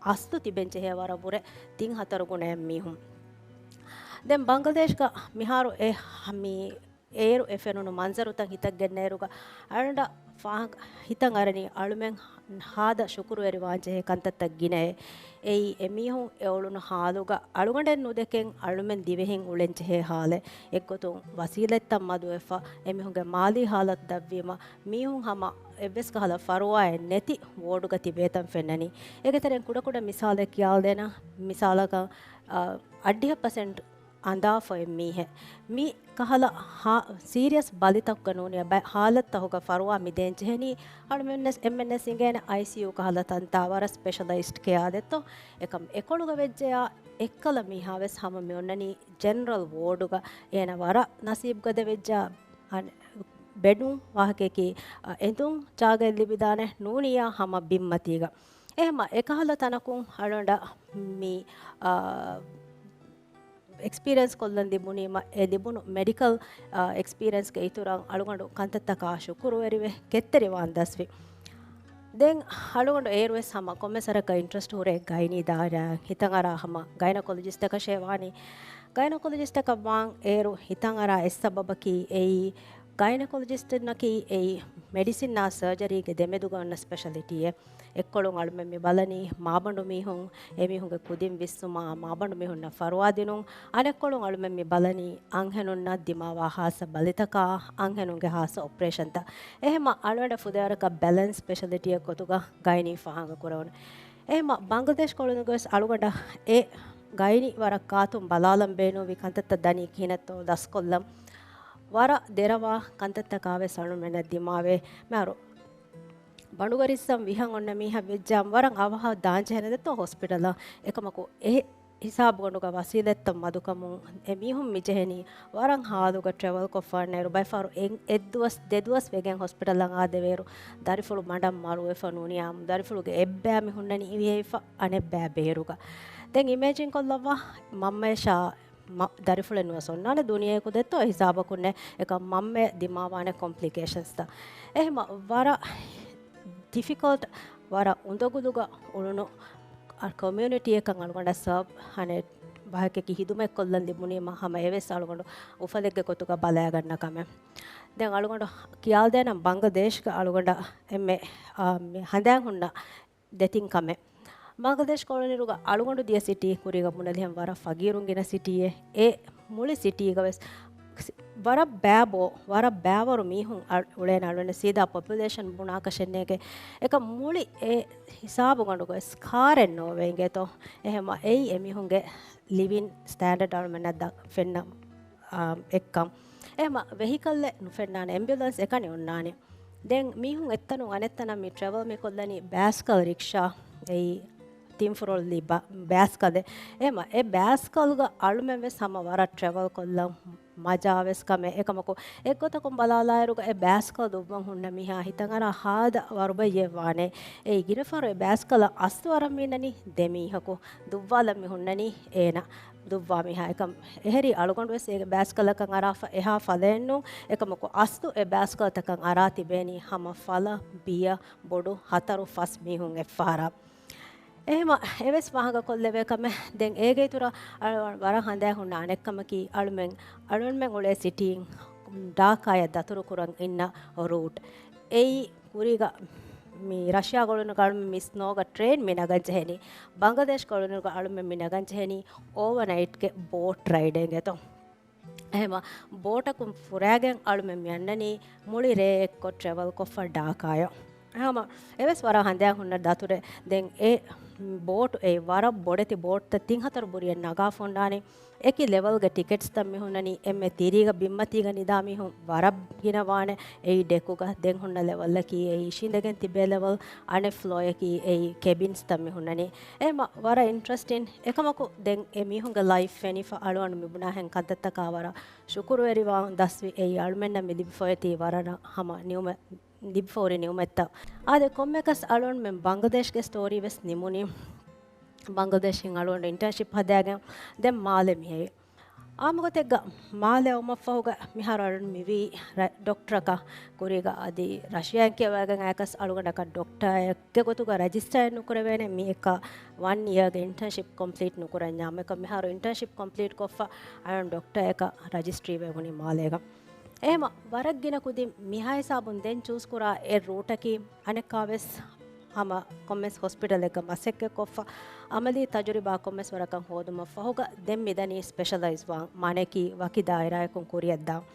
އަސްލު ތިބެން ޖެހޭ ވަރަށް ވުރެ ތިން ހަތަރު ގުނައެއް މީހުން. ދެން ބަނގްލަދޭޝްގަ މިހާރު އެ މި އޭރު އެ ފެނުނު މަންޒަރުތައް ހިތަށް ގެންނައިރުގަ އަޅުގަނޑަށް ފާހަގަ ހިތަށް އަރަނީ އަޅުމެން ހާދަ ޝުކުރުވެރިވާން ޖެހޭ ކަންތައްތައް ގިނައެއް. އެއީ އެމީހުން އެ އުޅުނު ހާލުގަ އަޅުގަނޑެއް ނުދެކެން އަޅުމެން ދިވެހިން އުޅެން ޖެހޭ ހާލެއް. އެއްގޮތުން ވަސީލަތްތައް މަދުވެފަ، އެމީހުންގެ މާލީ ހާލަތު ދަށްވީމަ، މީހުން ހަމަ އެއްވެސް ކަހަލަ ފަރުވާއެއް ނެތި ވޯޑުގަ ތިބޭތަން ފެންނަނީ. އޭގެ ތެރެއިން ކުޑަކުޑަ މިސާލެއް ކިޔާލަދޭނަން. މިސާލަކަށް، އަ، އަށްޑިހަ ޕަސެންޓް އަނދާފައި މީހެއް މި ކަހަލަ ހާ-، ސީރިއަސް ބަލިތަކުގަ ނޫނިޔަ ބަ-، ހާލަތްތަކުގަ ފަރުވާ މިދޭން ޖެހެނީ. އަޅުމެންނަސް އެންމެންނަސް އިނގޭނެ އައިސީޔޫ ކަހަލަ ތަންތާ ވަރަށް ސްޕެޝަލައިޒްޑް ކެއާ ދެއްތޯ. އެކަމް އެކޮޅުގަ ވެއްޖެޔާ އެއްކަލަ މީހާވެސް ހަމަ މި އޮންނަނީ ޖެނެރަލް ވޯޑުގަ. އޭނަ ވަރަށް ނަސީބުގަދަ ވެއްޖާ އަން-، ބެޑުން ވާހަކައަކީ، އަ، އެނދުން ޖާގައެއް ލިބިދާނެ ނޫނިޔާ ހަމަ ބިންމަތީގަ. އެހެމަ އެކަހަލަ ތަނަކުން އަޅުގަނޑަށް މި، އާ، އެކްސްޕީރިއަންސް ކޮށްލަން ލިބުނީމަ، އެ ލިބުނު މެޑިކަލް، އާ، އެކްސްޕީރިއަންސްގެ އިތުރަށް އަޅުގަނޑު ކަންތައްތަކާ ޝުކުރުވެރިވެ ކެތްތެރިވާން ދަސްވި. ދެން އަޅުގަނޑު އޭރުވެސް ހަމަ ކޮންމެސް ވަރަކަށް އިންޓްރެސްޓް ހުރޭ ގައިނީ ދާއިރާ ހިތަށް އަރާ ހަމަ ގައިނަކޮލޮޖިސްޓަކަށޭ ވާނީ. ގައިނަކޮލޮޖިސްޓަކަށް ވާން އޭރު ހިތަށް އަރާ އެއް ސަބަބަކީ އެއީ ގައިނަކޮލޮޖިސްޓުންނަކީ އެއީ މެޑިސިންއާ ސަރޖަރީގެ ދެމެދުގަ އޮންނަ ސްޕެޝަލިޓީއެއް. އެއްކޮޅުން އަޅުމެން މި ބަލަނީ މާބަނޑު މީހުން، އެމީހުންގެ ކުދިން ވިސްނުމާ، މާބަނޑު މީހުންނަށް ފަރުވާ ދިނުން. އަނެއްކޮޅުން އަޅުމެން މި ބަލަނީ އަންހެނުންނަށް ދިމާވާ ހާއްސަ ބަލިތަކާ، އަންހެނުންގެ ހާއްސަ އޮޕަރޭޝަންތައް. އެހެމަ އަޅުގަނޑަށް ފުދޭވަރަކަށް ބެލެންސް ސްޕެޝަލިޓީއެއް ގޮތުގަ ގައިނީ ފާހަގަ ކުރެވުނު. އެހެމަ ބަނގްލަދޭޝް ކޮޅުންގަވެސް އަޅުގަނޑަށް އެ ގައިނީ ވަރަށް ގާތުން ބަލާލަން ބޭނުންވި ކަންތައްތައް ދަނީ ކިހިނެއްތޯ ދަސްކޮށްލަން. ވަރަށް ދެރަވާ ކަންތައްތަކާވެސް އަޅުމެންނަށް ދިމާވޭ. މިހާރު ބަނޑުގަ ރިއްސަން ވިހަން އޮންނަ މީހަށް ވެއްޖާމަ ވަރަށް އަވަހަށް ދާންޖެހޭނެ ދެއްތޯ ހޮސްޕިޓަލަށް. އެކަމަކު އެ ހިސާބުގަނޑުގަ ވަސީލަތްތައް މަދުކަމުން އެމީހުން މިޖެހެނީ ވަރަށް ހާލުގަ ޓްރެވަލް ކޮށްފަ އަންނައިރު ބައެއް ފަހަރު އެއް-، އެއްދުވަސް ދެދުވަސް ވެގެން ހޮސްޕިޓަލަށް އާދެވޭއިރު ދަރިފުޅު މަޑަށް މަރުވެފަ ނޫނިޔާމު ދަރިފުޅުގެ އެއްބައި މި ހުންނަނީ އިވިއެވިފަ އަނެއްބައި ބޭރުގަ. ދެން އިމޭޖިން ކޮށްލައްވާ މަންމަޔަށާ މަ-، ދަރިފުޅެއް ނުވެސް އޮންނާނެ ދުނިޔެއަކު ދެއްތޯ އެ ހިސާބަކުންނޭ. އެކަމް މަންމަޔަށް ދިމާވާނެ ކޮމްޕްލިކޭޝަންސްތައް. އެހެމަ ވަރަށް ޑިފިކަލްޓް، ވަރަށް އުނދަގުލުގަ އުޅުނު އަ، ކޮމިއުނިޓީއަކަށް އަޅުގަނޑަށް ސާވް އަނެއް ބަހަކަކީ ހިދުމަތް ކޮށްލަން ލިބުނީމަ ހަމަ އެވެސް އަޅުގަނޑު އުފަލެއްގެ ގޮތުގަ ބަލައިގަންނަ ކަމެއް. ދެން އަޅުގަނޑު ކިޔާލަދޭނަން ބަނގްލަދޭޝްގަ އަޅުގަނޑަށް އެންމެ، އާ، މި ހަނދާން ހުންނަ ދެތިން ކަމެއް. ބަނގްލަދޭޝް ކޮޅުނިރުގަ އަޅުގަނޑު ދިޔަ ސިޓީ ކުރީގަ ބުނެލިހެން ވަރަށް ފަގީރުން ގިނަ ސިޓީއެއް. އެ މުޅި ސިޓީގަވެސް ސި-، ވަރަށް ބައިބޯ، ވަރަށް ބައިވަރު މީހުން އަ-، އުޅޭނެ އަޅުގަނޑަށް ސީދާ ޕޮޕިއުލޭޝަން ބުނާކަށެއް ނޭގެ. އެކަމް މުޅި އެ ހިސާބުގަނޑުގަ ވެސް ކާރެއް ނޯވޭ އިނގޭތޯ. އެހެމަ އެއީ އެމީހުންގެ ލިވިން ސްޓޭންޑަޑް އަޅުމެންނަށް ދަ-، ފެންނަ، އާ، އެއްކަން. އެހެމަ ވެހިކަލްއެއް ނުފެންނާނެ، އެމްބިއުލަންސް އެކަނި އޮންނާނެ. ދެން މީހުން އެއްތަނުން އަނެއްތަނަށް މި ޓްރެވަލް މި ކޮށްލަނީ ބައިސްކަލް ރިކްޝާ، އެއީ ތިންފުރޮޅި ބަ-، ބައިސްކަލެއް. އެހެމަ އެ ބައިސްކަލްގަ އަޅުމެން ވެސް ހަމަ ވަރަށް ޓްރެވަލް ކޮށްލަން މަޖާވެސް ކަމެއް. އެކަމަކު، އެއްގޮތަކުން ބަލާލާއިރުގަ އެ ބައިސްކަލް ދުއްވަން ހުންނަ މީހާ ހިތަށް އަރާ ހާދަ ވަރުބައްޔެއް ވާނެ. އެއީ ގިނަ ފަހަރު އެ ބައިސްކަލަށް އަސްލު އަރަން މިންނަނީ ދެ މީހަކު، ދުއްވާލަން މި ހުންނަނީ އޭނަ ދުއްވާ މީހާ. އެކަމް އެހެރީ އަޅުގަނޑު ވެސް އޭގެ ބައިސްކަލަކަށް އަރާފަ އެހާ ފަލައެއް ނޫން. އެކަމަކު، އަސްލު އެ ބައިސްކަލްތަކަށް އަރާ ތިބޭނީ ހަމަ ފަލަ، ބިޔަ، ބޮޑު ހަތަރު ފަސް މީހުން އެއްފަހަރާ. އެހެމަ އެވެސް ވާހަކަ ކޮށްލެވޭ ކަމެއް. ދެން އޭގެ އިތުރަށް އަޅު-، ވަރަށް ހަނދާން ހުންނަ އަނެއްކަމަކީ، އަޅުމެން، އަޅުމެން އުޅޭ ސިޓީން ޑާކާޔަށް ދަތުރު ކުރަން އިންނަ ރޫޓް. އެއީ ކުރީގަ މި ރަޝިޔާ ގަޅުނުގަ އަޅުމެން މި ސްނޯގަ ޓްރޭން މި ނަގަން ޖެހެނީ. ބަނގްލަދޭޝް ގަޅުނުގަ އަޅުމެން މި ނަގަން ޖެހެނީ އޯވަރ ނައިޓްގެ ބޯޓް ރައިޑެއް އިނގޭތޯ. އެހެމަ ބޯޓަކުން ފުރާގެން އަޅުމެން މި އަންނަނީ މުޅި ރޭ އެއްކޮށް ޓްރެވަލް ކޮށްފަ ޑާކާޔަށް. އެހެމަ އެވެސް ވަރަށް ހަނދާން ހުންނަ ދަތުރެއް. ދެން އެ ބޯޓު އެ ވަރަށް ބޮޑެތި ބޯޓްތައް ތިން ހަތަރު ބުރިއެއް ނަގާފަ ހުންނާނީ. އެކި ލެވަލްގެ ޓިކެޓްސްތައް މި ހުންނަނީ އެންމެ ތިރީގަ ބިންމަތީގަ ނިދާ މީހުން ވަރަށް ގިނަ ވާނެ. އެއީ ޑެކުގަ ދެން ހުންނަ ލެވަލްއަކީ އެއީ ޝިނދެގެން ތިބޭ ލެވަލް، އަނެއް ފްލޯއަކީ އެއީ ކެބިންސްތައް މި ހުންނަނީ. އެހެމަ ވަރަށް އިންޓްރެސްޓިން. އެކަމަކު ދެން އެ މީހުންގެ ލައިފް ފެނިފަ އަޅުގަނޑު މި ބުނާހެން ކަންތައްތަކާ ވަރަށް ޝުކުރުވެރިވާން ދަސްވި. އެއީ އަޅުމެންނަށް މި ލިބިފައޮތީ ވަރަށް ހަމަ ނިއުމެ-، ލިބިފަ ހުރި ނިއުމަތްތައް. އާދެ، ކޮންމެކަސް އަޅުގަނޑުމެން ބަނގްލަދޭޝްގެ ސްޓޯރީ ވެސް ނިމުނީ. ބަނގްލަދޭޝިން އަޅުގަނޑު އިންޓާންޝިޕް ހަދާގެން ދެން މާލެ މިއައީ. އާއްމުގޮތެއްގަ މާލެ އައުމަށްފަހުގަ މިހާރު އަޅުން މިވީ ރަ-، ޑޮކްޓަރަކަށް. ކުރީގަ އަދި ރަޝިޔާއިން ކިޔަވައިގެން އައިކަސް އަޅުގަނޑަކަށް ޑޮކްޓަރެއްގެ ގޮތުގަ ރަޖިސްޓަރެއް ނުކުރެވޭނެ. މި އެކަ ވަން އިޔަރގެ އިންޓާންޝިޕް ކޮމްޕްލީޓް ނުކުރަންޏާ. އެކަ މިހާރު އިންޓާންޝިޕް ކޮމްޕްލީޓް ކޮށްފަ އަޅުން ޑޮކްޓަރެއްގަ ރަޖިސްޓްރީވެ ވުނީ މާލޭގަ. އެހެމަ ވަރަށް ގިނަ ކުދިން މިހާ ހިސާބުން ދެން ޗޫސް ކުރާ އެއް ރޫޓަކީ އަނެއްކާވެސް ހަމަ ކޮންމެސް ހޮސްޕިޓަލެއްގަ މަސައްކަތްކޮށްފަ، އަމަލީ ތަޖުރިބާ ކޮންމެސް ވަރަކަށް ހޯދުމަށްފަހުގަ ދެން މިދަނީ ސްޕެޝަލައިޒް ވާން، މާނައަކީ ވަކި ދާއިރާއަކުން ކުރިއަށްދާން.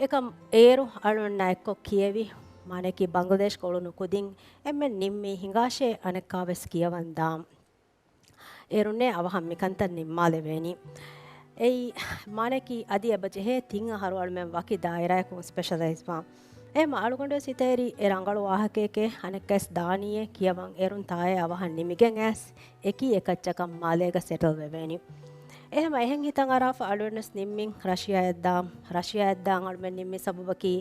އެކަމް އޭރު އަޅުންނާ އެއްކޮށް ކިޔެވި، މާނައަކީ ބަނގްލަދޭޝް ކޮޅުނު ކުދިން އެންމެން ނިންމީ ހިނގާށޭ އަނެއްކާވެސް ކިޔަވަން ދާން. އޭރުންނޭ އަވަހަށް މިކަންތައް ނިންމާލެވޭނީ. އެއީ މާނައަކީ އަދި އެބަ ޖެހޭ ތިން އަހަރު އަޅުމެން ވަކި ދާއިރާއަކުން ސްޕެޝަލައިޒް ވާން. އެހެމަ އަޅުގަނޑުވެސް ހިތަށް އެރީ އެ ރަނގަޅު ވާހަކައެކޭ، އަނެއްކާވެސް ދާނީއޭ ކިޔަވަން. އޭރުން ތާއޭ އަވަހަށް ނިމިގެން އައިސް އެކީ އެކައްޗަކަށް މާލޭގަ ސެޓަލް ވެވޭނީ. އެހެމަ އެހެން ހިތަށް އަރާފަ އަޅުގަނޑުވެސް ނިންމިން ރަޝިޔާއަށް ދާން. ރަޝިޔާއަށް ދާން އަޅުމެން ނިންމި ސަބަބަކީ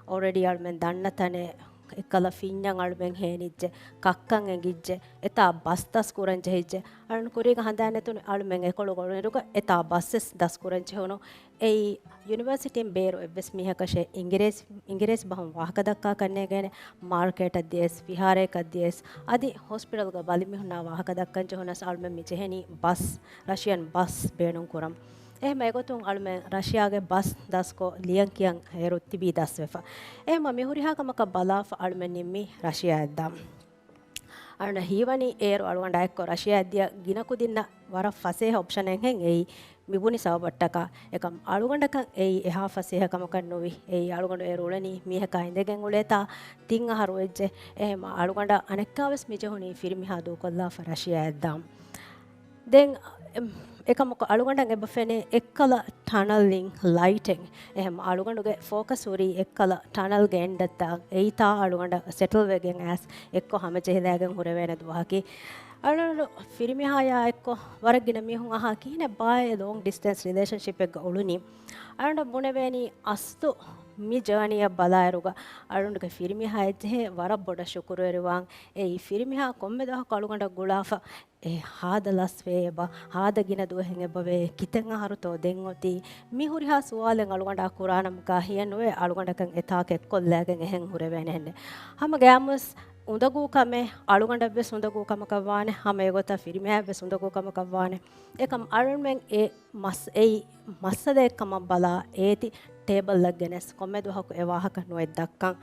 އޯލްރެޑީ އަޅުމެން ދަންނަ ތަނެއް، އެއްކަލަ ފިންޏަށް އަޅުމެން ހޭނިއްޖެ، ކައްކަން އެނގިއްޖެ، އެތާ ބަސް ދަސް ކުރަން ޖެހިއްޖެ. އަޅުން ކުރީގަ ހަނދާން ނެތުނު އަޅުމެން އެކޮޅު ގޮޅުނިރުގަ އެތާ ބަސްވެސް ދަސް ކުރަން ޖެހުނު. އެއީ ޔުނިވަރސިޓީން ބޭރު އެއްވެސް މީހަކަށޭ އިނގިރޭސި، އިނގިރޭސި ބަހުން ވާހަކަ ދައްކާކަށް ނޭގޭނެ، މާރކެޓަށް ދިޔަސް، ފިހާރަޔަކަށް ދިޔަސް، އަދި ހޮސްޕިޓަލްގަ ބަލި މީހުންނާ ވާހަކަ ދައްކަން ޖެހުނަސް އަޅުމެން މި ޖެހެނީ ބަސް، ރަޝިޔަން ބަސް ބޭނުން ކުރަން. އެހެމަ އެގޮތުން އަޅުމެން ރަޝިޔާގެ ބަސް ދަސްކޮށް ލިޔަން ކިޔަން އޭރު ތިބީ ދަސްވެފަ. އެހެމަ މި ހުރިހާ ކަމަކަށް ބަލާފަ އަޅުމެން ނިންމީ ރަޝިޔާއަށްދާން. އަޅުން ހީވަނީ އޭރު އަޅުގަނޑާ އެއްކޮށް ރަޝިޔާއަށް ދިޔަ ގިނަ ކުދިންނަށް ވަރަށް ފަސޭހަ އޮޕްޝަނެއްހެން އެއީ މިބުނި ސަބަބަށްޓަކާ. އެކަމް އަޅުގަނޑަކަށް އެއީ އެހާ ފަސޭހަ ކަމަކަށް ނުވި. އެއީ އަޅުގަނޑު އޭރު އުޅެނީ މީހަކާ އިނދެގެން އުޅޭތާ ތިން އަހަރު ވެއްޖެ. އެހެމަ އަޅުގަނޑަށް އަނެއްކާވެސް މިޖެހުނީ ފިރިމިހާ ދޫކޮށްލާފަ ރަޝިޔާއަށްދާން. ދެން އެ-، އެކަމަކު އަޅުގަނޑަށް އެބަ ފެނޭ އެއްކަލަ ޓަނަލްއިން ލައިޓެއް. އެހެމަ އަޅުގަނޑުގެ ފޯކަސް ހުރީ އެއްކަލަ ޓަނަލްގެ އެންޑަށްދާން. އެއީތާ އަޅުގަނޑަށް ސެޓަލް ވެގެން އައިސް އެއްކޮށް ހަމަޖެހިލައިގެން ހުރެވޭނެ ދުވަހަކީ. އަޅުގަނޑު ފިރިމިހާޔާ އެއްކޮށް ވަރަށް ގިނަ މީހުން އަހާ ކިހިނެއް ބާއޭ ލޯންގް ޑިސްޓެންސް ރިލޭޝަންޝިޕެއްގަ އުޅުނީ. އަޅުގަނޑަށް ބުނެވޭނީ އަސްލު މި ޖާނީއަށް ބަލާއިރުގަ އަޅުގަނޑުގެ ފިރިމިހާ އެއްޖެހޭ ވަރަށް ބޮޑަށް ޝުކުރުވެރިވާން. އެއީ ފިރިމިހާ ކޮންމެ ދުވަހަކު އަޅުގަނޑަށް ގުޅާފަ އެ ހާދަ ލަސްވޭ އެބަ، ހާދަ ގިނަ ދުވަހެއް އެބަވޭ، ކިތައް އަހަރުތޯ ދެން އޮތީ؟ މި ހުރިހާ ސުވާލެއް އަޅުގަނޑާ ކުރާނަމަކާ ހިޔެއްނުވޭ އަޅުގަނޑަކަށް އެތާކަށް އެއްކޮށްލައިގެން އެހެން ހުރެވޭނެހެންނެއް. ހަމަ ގައިމުވެސް އުނދަގޫ ކަމެއް، އަޅުގަނޑަށްވެސް އުނދަގޫ ކަމަކަށް ވާނެ، ހަމަ އެގޮތަށް ފިރިމިހާއަށްވެސް އުނދަގޫ ކަމަކަށް ވާނެ. އެކަމް އަޅުގަނޑުމެން އެ މަސް-، އެއީ މައްސަލައެއްކަމަށް ބަލާ އޭތި ޓޭބަލްއަށް ގެނެސް ކޮންމެ ދުވަހަކު އެ ވާހަކަ ނުއެއް ދައްކަން.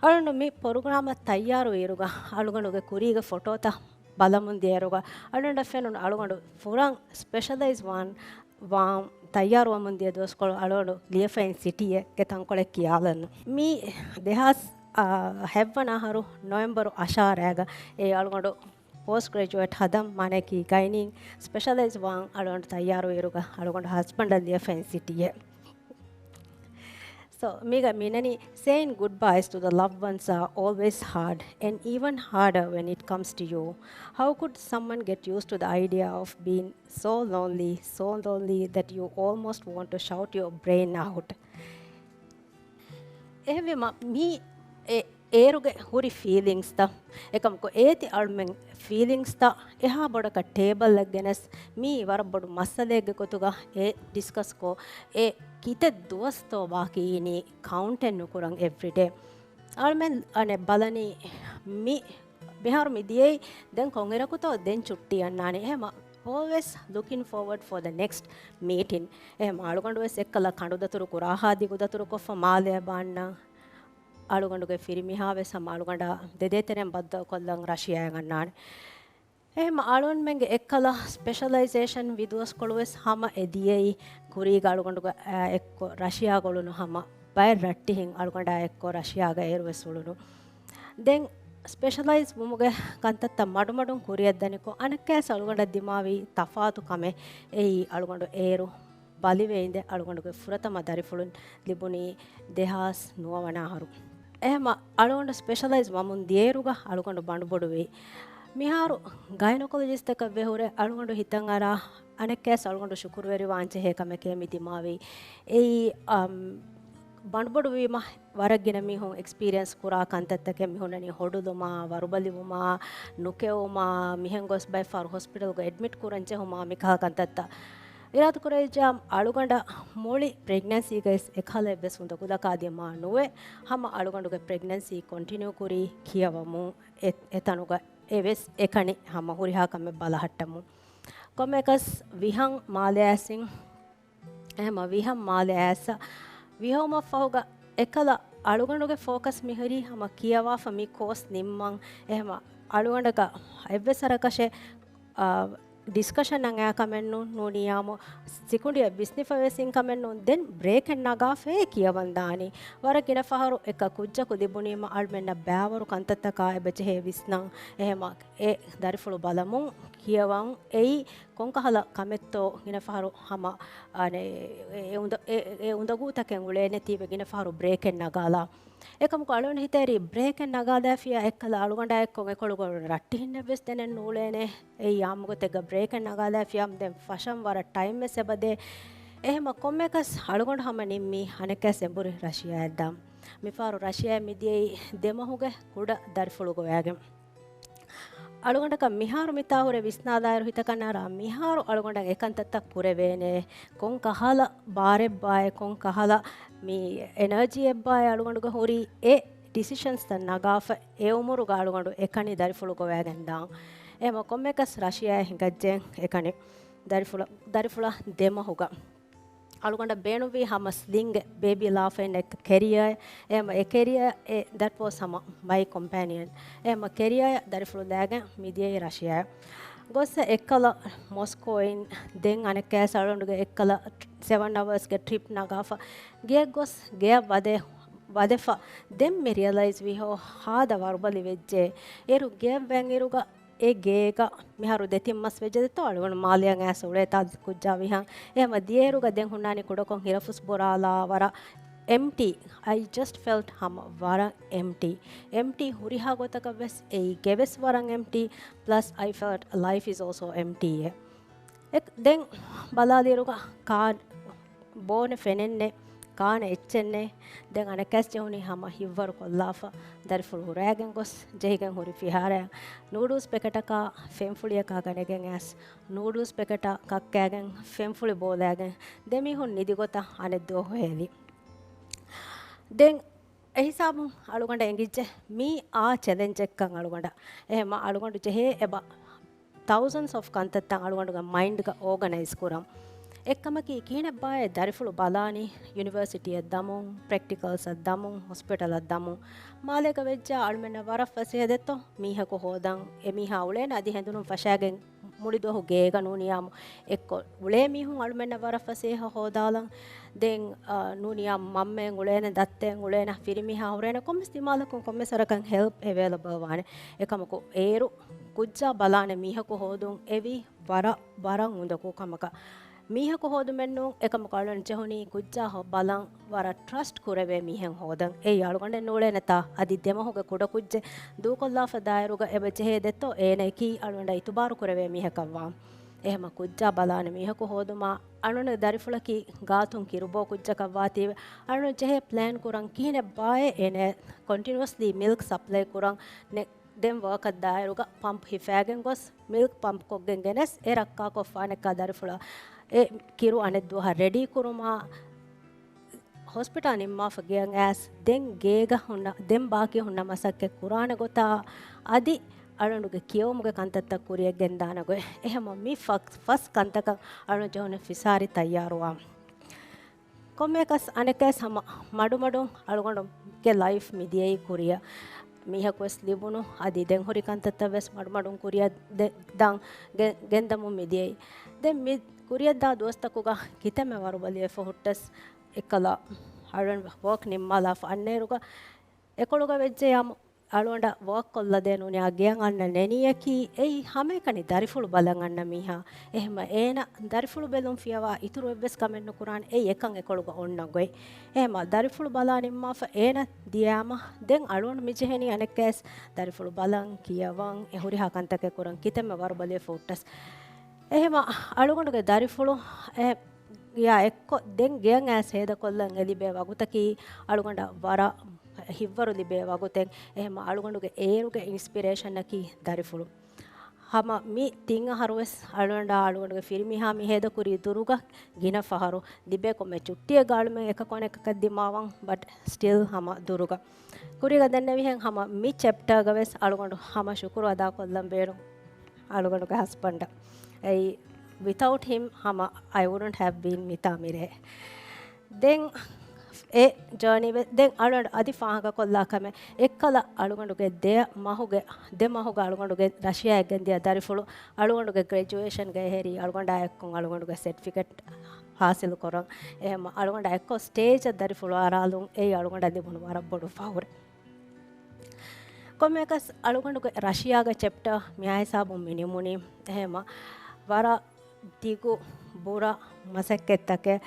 އަޅުގަނޑު މި ޕްރޮގްރާމަށް ތައްޔާރުވިއިރުގަ އަޅުގަނޑުގެ ކުރީގެ ފޮޓޯތައް ބަލަމުން ދިޔައިރުގަ އަޅުގަނޑަށް ފެނުނު އަޅުގަނޑު ފުރަން ސްޕެޝަލައިޒް ވާން ވާން ތައްޔާރުވަމުން ދިޔަ ދުވަސްކޮޅު އަޅުގަނޑު ލިޔެފައިން ސިޓީއެއްގެ ތަންކޮޅެއް ކިޔާލަން. މީ ދެހާސް ހައްވަނަ އަހަރު ނޮވެމްބަރު އަށާރައިގަ އެ އަޅުގަނޑު ޕޯސްޓް ގްރެޖުއޭޓް ހަދަން، މާނައަކީ ގައިނީން ސްޕެޝަލައިޒް ވާން އަޅުގަނޑު ތައްޔާރުވިއިރުގަ އަޅުގަނޑު ހަސްބަންޑަށް ލިޔެފައިން ސިޓީއެއް. So މީގަ މިނަނީ, saying goodbyes to the loved ones are always hard, and even harder when it comes to you. How could someone get used to the idea of being so lonely, so lonely that you almost want to shout your brain out? އެހެންވީމަ މީ އެ އޭރުގެ ހުރި ފީލިންގްސްތައް، އެކަމަކު އޭތި އަޅުމެން ފީލިންގްސްތައް އެހާ ބޮޑަކަށް ޓޭބަލްއަށް ގެނެސް، މީ ވަރަށް ބޮޑު މައްސަލައެއްގެ ގޮތުގަ އެ ޑިސްކަސްކޮށް، އެ ކިތައް ދުވަސްތޯ ބާކީ އިނީ ކައުންޓެއް ނުކުރަން އެވްރިޑޭ. އަޅުމެން އަނެއް ބަލަނީ މި މިހާރު މި ދިޔައީ ދެން ކޮންއިރަކުތޯ ދެން ޗުއްޓީ އަންނާނީ. އެހެމަ always looking forward for the next meeting. އެހެމަ އަޅުގަނޑު ވެސް އެއްކަލަ ކަނޑުދަތުރު ކުރާހާ ދިގުދަތުރުކޮށްފަ މާލެއަށް ބާންނަ. އަޅުގަނޑުގެ ފިރިމިހާ ވެސް ހަމަ އަޅުގަނޑާ ދެދޭތެރެއިން ބައްދަލުކޮށްލަން ރަޝިޔާއަށް އަންނާނެ. އެހެމަ އަޅުގަނޑުމެންގެ އެއްކަލަ ސްޕެޝަލައިޒޭޝަން ވިދުވަސްކޮޅު ވެސް ހަމަ އެ ދިޔައީ ކުރީގަ އަޅުގަނޑުގަ އެއްކޮށް ރަޝިޔާގަ އުޅުނު ހަމަ ބައެއް ރައްޓިހިން އަޅުގަނޑާ އެއްކޮށް ރަޝިޔާގަ އޭރު ވެސް އުޅުނު. ދެން ސްޕެޝަލައިޒް ވުމުގެ ކަންތައްތައް މަޑުމަޑުން ކުރިއަށް ދަނިކޮށް، އަނެއްކާވެސް އަޅުގަނޑަށް ދިމާވި ތަފާތު ކަމެއް އެއީ އަޅުގަނޑު އޭރު ބަލިވެ އިނދެ އަޅުގަނޑުގެ ފުރަތަމަ ދަރިފުޅުން ލިބުނީ ދެހާސް ނުވަ ވަނަ އަހަރު. އެހެމަ އަޅުގަނޑު ސްޕެޝަލައިޒް ވަމުން ދިޔައިރުގަ އަޅުގަނޑު ބަނޑުބޮޑުވި. މިހާރު ގައިނޮކޮލޮޖިސްޓަކަށް ވެ ހުރެ އަޅުގަނޑު ހިތަށް އަރާ އަނެއްކާވެސް އަޅުގަނޑު ޝުކުރުވެރިވާން ޖެހޭ ކަމެކޭ މި ދިމާވީ. އެއީ، އަމް، ބަނޑުބޮޑުވީމަ ވަރަށް ގިނަ މީހުން އެކްސްޕީރިއަންސް ކުރާ ކަންތައްތަކެއް މި ހުންނަނީ، ހޮޑުލުމާ، ވަރުބަލިވުމާ، ނުކެއުމާ، މިހެން ގޮސް ބައެއް ފަހަރު ހޮސްޕިޓަލްގަ އެޑްމިޓް ކުރަން ޖެހުމާ، މިކަހަލަ ކަންތައްތައް. އިރާދަކުރެވިއްޖާ އަޅުގަނޑަށް މުޅި ޕްރެގްނެންސީގައި އެކަހަލަ އެއްވެސް އުނދަގުލަކާ ދިމާ ނުވެ، ހަމަ އަޅުގަނޑުގެ ޕްރެގްނެންސީ ކޮންޓިނިއު ކުރީ ކިޔަވަމުން އެ، އެތަނުގަ އެވެސް އެކަނި ހަމަ ހުރިހާ ކަމެއް ބަލަހައްޓަމުން. ކޮންމެއަކަސް ވިހަން މާލެ އައިސް އެހެމަ ވިހަން މާލެ އައިސް ވިހައުމަށްފަހުގަ އެކަލަ އަޅުގަނޑުގެ ފޯކަސް މިހުރީ ހަމަ ކިޔަވާފަ މި ކޯސް ނިންމަން. އެހެމަ އަޅުގަނޑަކަށް އެއްވެސް ހަރަކަށެއް، އާ، ޑިސްކަޝަންއަށް އައި ކަމެއް ނޫ-، ނޫނިޔާމު ސިކުނޑިއަށް ވިސްނިފަ ވެސް އިން ކަމެއް ނޫން. ދެން ބްރޭކެއް ނަގާފައޭ ކިޔަވަން ދާނީ. ވަރަށް ގިނަ ފަހަރު އެކަ ކުއްޖަކު ލިބުނީމަ އަޅުމެންނަށް ބައިވަރު ކަންތައްތަކާ އެބަޖެހޭ ވިސްނަން. އެހެމަ އެ ދަރިފުޅު ބަލަމުން ކިޔަވަން އެއީ ކޮންކަހަލަ ކަމެއްތޯ ގިނަ ފަހަރު ހަމަ، އަނެ، އެ، އެ އުނދަ-، އެ، އެ އުނދަގޫތަކެއް އުޅޭނެތީވެ ގިނަ ފަހަރު ބްރޭކެއް ނަގާލާ. އެކަމަކު އަޅުގަނޑު ހިތޭރި ބްރޭކެއް ނަގާލާފިޔާ އެއްކަލަ އަޅުގަނޑާ އެއްކޮށް އެކޮޅުގަ ރައްޓިހިންނެއް ވެސް ދެނެއް ނޫޅޭނެ. އެއީ އާއްމުގޮތެއްގަ ބްރޭކެއް ނަގާލާފިޔާ ދެން ފަށަން ވަރަށް ޓައިމްވެސް އެބަދޭ. އެހެމަ ކޮންމެކަސް އަޅުގަނޑު ހަމަ ނިންމީ އަނެއްކަސް އެނބުރި ރަޝިޔާއަށްދާން. މިފަހަރު ރަޝިޔާ މިދިޔައީ ދެމަހުގެ ކުޑަ ދަރިފުޅުގަވައިގެން. އަޅުގަނޑަކަށް މިހާރު މިތާ ހުރެ ވިސްނާލާއިރު ހިތަކަށް ނާރާ މިހާރު އަޅުގަނޑަށް އެކަންތައްތައް ކުރެވޭނެ، ކޮން ކަހަލަ ބާރެއްބާއޭ، ކޮން ކަހަލަ މި އެނަރޖީއެއްބާއޭ އަޅުގަނޑުގެ ހުރީ އެ ޑިސިޝަންސްތައް ނަގާފަ އެ އުމުރުގަ އަޅުގަނޑު އެކަނި ދަރިފުޅު ގޮވައިގެން ދާން. އެހެމަ ކޮންމެކަސް ރަޝިޔާއަށް ހިނގައްޖެ އެކަނި ދަރިފުޅަ-، ދަރިފުޅަށް ދެމަހުގަ. އަޅުގަނޑަށް ބޭނުންވީ ހަމަ ސްލިންގެއް ބޭބީ ލާފައިން ކެރިއަރ، އެހެމަ އެ ކެރިއަރ އެ، that was ހަމަ my companion. އެހެމަ ކެރިއަރ ދަރިފުޅު ލައިގެން މިދިޔައީ ރަޝިޔާ. ގޮސް އެއްކަލަ މޮސްކޯއިން ދެން އަނެއްކާސް އަޅުގަނޑުގެ އެއްކަލަ ސެވަން އަވަރސްގެ ޓްރިޕް ނަގާފަ ގެއަށް ގޮސް ގެއަށް ވަދެ، ވަދެފަ ދެން މި ރިއަލައިޒް ވީ ހޯ ހާދަ ވަރުބަލި ވެއްޖެ. އޭރު ގެއަށް ވެން އިރުގަ އެ ގޭގަ މިހާރު ދެތިން މަސް ވެއްޖެ ދެތޯ އަޅުގަނޑު މާލެއަށް އައިސް އުޅޭތާ ކުއްޖާ ވިހަން. އެހެމަ ދިޔައިރުގަ ދެން ހުންނާނީ ކުޑަކޮށް ހިރަފުސް ބުރާލާ ވަރަށް އެމްޓީ. I just felt ހަމަ ވަރަށް އެމްޓީ. އެމްޓީ ހުރިހާ ގޮތަކަށް ވެސް އެއީ ގެ ވެސް ވަރަށް އެމްޓީ. Plus I felt life is also empty. އެ-، ދެން ބަލާލިއިރުގަ ކާ ބޯނެ ފެނެއްނެ، ކާނެ އެއްޗެއްނެ. ދެން އަނެއްކާސް ޖެހުނީ ހަމަ ހިތްވަރު ކޮށްލާފަ ދަރިފުޅު ހުރައިގެން ގޮސް ޖެހިގެން ހުރި ފިހާރައަށް. ނޫޑުލްސް ޕެކެޓަކާ ފެންފުޅިއަކާ ގަނެގެން އައިސް، ނޫޑުލްސް ޕެކެޓަށް ކައްކައިގެން ފެންފުޅި ބޯލައިގެން ދެމީހުން ނިދި ގޮތަށް އަނެއް ދުވަހު ހޭލި. ދެން އެހިސާބުން އަޅުގަނޑަށް އެނގިއްޖެ މީ އާ ޗެލެންޖެއްކަން އަޅުގަނޑަށް. އެހެމަ އަޅުގަނޑު ޖެހޭ އެބަ ތައުޒަންސް އޮފް ކަންތައްތައް އަޅުގަނޑުގެ މައިންޑްގަ އޯގަނައިޒް ކުރަން. އެއްކަމަކީ، ކިހިނެއްބާއޭ ދަރިފުޅު ބަލާނީ ޔުނިވަރސިޓީއަށް ދަމުން، ޕްރެކްޓިކަލްސްއަށް ދަމުން، ހޮސްޕިޓަލަށް ދަމުން. މާލޭގަ ވެއްޖާ އަޅުމެންނަށް ވަރަށް ފަސޭހަ ދެއްތޯ މީހަކު ހޯދަން، އެ މީހާ އުޅޭނެ އަދި ހެނދުނުން ފަށާގެން މުޅި ދުވަހު ގޭގަ ނޫނިޔާމު އެއްކޮށް އުޅޭ މީހުން އަޅުމެންނަށް ވަރަށް ފަސޭހަ ހޯދާލަން. ދެން، އަ، ނޫނިޔާ މަންމައެއް އުޅޭނެ، ދައްތައެއް އުޅޭނެ، ފިރިމީހާ ހުރޭނެ، ކޮންމެސް ދިމާލަކުން ކޮންމެސް ވަރަކަށް ހެލްޕް އެވޭލަބަލް ވާނެ. އެކަމަކު އޭރު ކުއްޖާ ބަލާނެ މީހަކު ހޯދުން އެވީ ވަރަށް، ވަރަށް އުނދަގޫ ކަމަކަށް. މީހަކު ހޯދުމެއްނޫން، އެކަމަކު އަޅުން ޖެހުނީ ކުއްޖާ ހޯ-، ބަލަން ވަރަށް ޓްރަސްޓް ކުރެވޭ މީހެއް ހޯދަން. އެއީ އަޅުގަނޑެއް ނޫޅޭނެތާ އަދި ދެމަހުގެ ކުޑަކުއްޖެއް ދޫކޮށްލާފަ ދާއިރުގަ އެބަ ޖެހޭ ދެއްތޯ އޭނައަކީ އަޅުގަނޑަށް އިތުބާރު ކުރެވޭ މީހަކަށްވާން. އެހެމަ ކުއްޖާ ބަލާނެ މީހަކު ހޯދުމާ އަޅުގަނޑު ދަރިފުޅަކީ ގާތުން ކިރުބޯ ކުއްޖަކަށް ވާތީވެ، އަޅުގަނޑު ޖެހޭ ޕްލޭން ކުރަން ކިހިނެއް ބާއޭ އޭނަ ކޮންޓިނިއުއަސްލީ މިލްކް ސަޕްލައި ކުރަން ނެ-، ދެން ވަރކަށް ދާއިރުގަ ޕަމްޕް ހިފާގެން ގޮސް މިލްކް ޕަމްޕް ކޮށްގެން ގެނެސް އެ ރައްކާކޮށްފާނެއްކާ ދަރިފުޅާ އެ ކިރު އަނެއް ދުވަހަށް ރެޑީ ކުރުމާ ހޮސްޕިޓާލް ނިންމާފަ ގެޔަށް އައިސް ދެން ގޭގަ ހުންނަ، ދެން ބާކީ ހުންނަ މަސައްކަތް ކުރާނެ ގޮތާ އަދި އަޅުގަނޑުގެ ކިޔެވުމުގެ ކަންތައްތައް ކުރިޔަށް ގެންދާނެ ގޮތް. އެހެމަ މި ފަސް، ފަސް ކަންތަކަށް އަޅުގަނޑު ޖެހުނު ފިސާރި ތައްޔާރުވާ. ކޮންމެއަކަސް އަނެއްކަސް ހަމަ މަޑުމަޑުން އަޅުގަނޑުގެ ލައިފް މިދިޔައީ ކުރިޔަށް. މީހަކުވެސް ލިބުނު އަދި ދެން ހުރި ކަންތައްތައްވެސް މަޑުމަޑުން ކުރިޔަށް ދެ-، ދާން ގެ-، ގެންދަމުން މިދިޔައީ. ދެން މި ކުރިޔަށްދާ ދުވަސްތަކުގަ ކިތަންމެ ވަރުބަލިވެފަ ހުއްޓަސް އެއްކަލަ އަޅުގަނޑު ވޯކް ނިންމާލާފަ އަންނައިރުގަ އެކޮޅުގަ ވެއްޖެޔާމު އަޅުގަނޑަށް ވޯކް ކޮށްލަދޭ ނޫނިޔާ ގެޔަށް އަންނަ ނެނިޔަކީ އެއީ ހަމައެކަނި ދަރިފުޅު ބަލަން އަންނަ މީހާ. އެހެމަ އޭނަ ދަރިފުޅު ބެލުން ފިޔަވާ އިތުރު އެއްވެސް ކަމެއް ނުކުރާނެ. އެއީ އެކަން އެކޮޅުގަ އޮންނަ ގޮތް. އެހެމަ ދަރިފުޅު ބަލާ ނިންމާފަ އޭނަ ދިޔާމަ ދެން އަޅުގަނޑު މި ޖެހެނީ އަނެއްކަސް ދަރިފުޅު ބަލަން، ކިޔަވަން، އެ ހުރިހާ ކަންތަކެއް ކުރަން ކިތަންމެ ވަރުބަލިވެފަ ހުއްޓަސް. އެހެމަ އަޅުގަނޑުގެ ދަރިފުޅު އެ ޔާ އެއްކޮށް ދެން ގެޔަށް އައިސް ހޭދަކޮށްލަން އެ ލިބޭ ވަގުތަކީ އަޅުގަނޑަށް ވަރަށް ހިތްވަރު ލިބޭ ވަގުތެއް. އެހެމަ އަޅުގަނޑުގެ އޭރުގެ އިންސްޕިރޭޝަނަކީ ދަރިފުޅު. ހަމަ މި ތިން އަހަރުވެސް އަޅުގަނޑާ އަޅުގަނޑުގެ ފިރިމީހާ މި ހޭދަކުރީ ދުރުގަ ގިނަ ފަހަރު. ލިބޭ ކޮންމެ ޗުއްޓިއެއްގަ އަޅުމެން އެކަކު އަނެކަކަށް ދިމާވަން، ބަޓް ސްޓިލް ހަމަ ދުރުގަ. ކުރީގަ ދެންނެވިހެން ހަމަ މި ޗެޕްޓާގަވެސް އަޅުގަނޑު ހަމަ ޝުކުރު އަދާކޮށްލަން ބޭނުން އަޅުގަނޑުގެ ހަސްބަންޑަށް. އެއީ، ވިތައުޓް ހިމް ހަމަ އައި ވުޑްންޓް ހެވް ބީން މިތާ މިރޭ. ދެން އެ ޖާނީ ވެ-، ދެން އަޅުގަނޑު އަދި ފާހަގަކޮށްލާ ކަމެއް އެއްކަލަ އަޅުގަނޑުގެ ދެ މަހުގެ، ދެ މަހުގަ އަޅުގަނޑުގެ ރަޝިޔާއަށް ގެންދިޔަ ދަރިފުޅު އަޅުގަނޑުގެ ގްރެޖުއޭޝަންގަ އެހެރީ އަޅުގަނޑާ އެއްކޮށް އަޅުގަނޑުގެ ސެޓްފިކެޓް ހާސިލު ކުރަން. އެހެމަ އަޅުގަނޑާ އެއްކޮށް ސްޓޭޖަށް ދަރިފުޅު އަރާލުން އެއީ އަޅުގަނޑަށް ލިބުނު ވަރަށް ބޮޑު ފަހުރެއް. ކޮންމެއަކަސް އަޅުގަނޑުގެ ރަޝިޔާގެ ޗެޕްޓާ މިހާހިސާބުން މި ނިމުނީ. އެހެމަ ވަރަށް ދިގު ބުރަ މަސައްކަތްތަކެއް.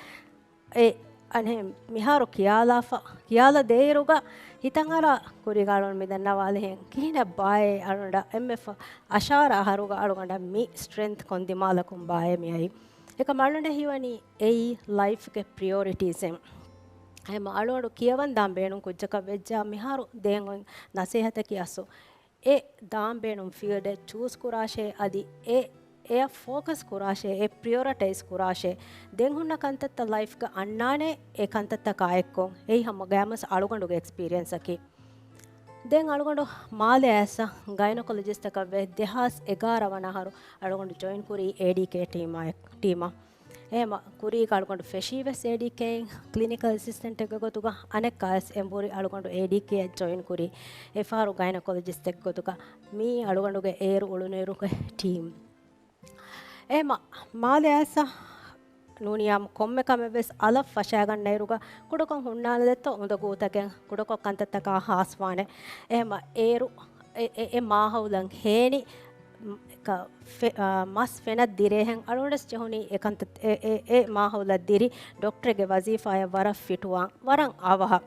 އެ އަނެއް މިހާރު ކިޔާލާފަ، ކިޔާލަ ދޭއިރުގަ ހިތަށް އަރާ ކުރީގަ އަޅުން މި ދަންނަވާލިހެން ކިހިނެއް ބާއޭ އަޅުންޑަށް އެންމެ ފަ-، އަށާރަ އަހަރުގަ އަޅުގަނޑަށް މި ސްޓްރެންތް ކޮން ދިމާލަކުން ބާއޭ މިއައީ. އެކަމް އަޅުންޑަށް ހީވަނީ އެއީ ލައިފްގެ ޕްރިޔޮރިޓީސް އެއް. އެހެމަ އަޅުގަނޑު ކިޔަވަން ދާން ބޭނުން ކުއްޖަކަށް ވެއްޖާ މިހާރު ދޭން އޮތް ނަސޭހަތަކީ އަސްލު އެ ދާން ބޭނުން ފީލްޑެއް ޗޫސް ކުރާށޭ، އަދި އެ، އެއަށް ފޯކަސް ކުރާށޭ، އެ ޕްރިޔޮރިޓައިޒް ކުރާށޭ. ދެން ހުންނަ ކަންތައްތައް ލައިފްގަ އަންނާނެ އެ ކަންތައްތަކާ އެއްކޮށް. އެއީ ހަމަ ގައިމުވެސް އަޅުގަނޑުގެ އެކްސްޕީރިއެންސަކީ. ދެން އަޅުގަނޑު މާލެ އައިސް ގައިނަކޮލޮޖިސްޓަކަށް ވެ ދެހާސް އެގާރަ ވަނަ އަހަރު އަޅުގަނޑު ޖޮއިން ކުރީ އޭޑީކޭ ޓީމާ، ޓީމަށް. އެހެމަ ކުރީގަ އަޅުގަނޑު ފެށީވެސް އޭޑީކޭއިން ކްލިނިކަލް އެސިސްޓެންޓެއްގެ ގޮތުގަ އަނެއްކާވެސް އެނބުރި އަޅުގަނޑު އޭޑީކޭއަށް ޖޮއިން ކުރީ. އެފަހަރު ގައިނަކޮލޮޖިސްޓެއްގެ ގޮތުގަ މީ އަޅުގަނޑުގެ އޭރު އުޅުނުއިރުގެ ޓީމް. އެހެމަ މާލެ އައިސް ނޫނިޔާމު ކޮންމެ ކަމެއްވެސް އަލަށް ފަށާގަންނައިރުގަ ކުޑަކޮށް ހުންނާނެ ދެއްތޯ އުނދަގޫތަކެއް ކުޑަކޮށް ކަންތައްތަކާ ހާސްވާނެ. އެހެމަ އޭރު އެ، އެ، އެ މާހައުލަށް ހޭނި ކަ-، ފެ-، އާ، މަސް ފެނަށް ދިރޭހެން އަޅުގަނޑުވެސް ޖެހުނީ އެ ކަންތައް-، އެ، އެ، އެ މާހައުލަށް ދިރި ޑޮކްޓަރެއްގެ ވަޒީފާއަށް ވަރަށް ފިޓުވާން، ވަރަށް އަވަހަށް.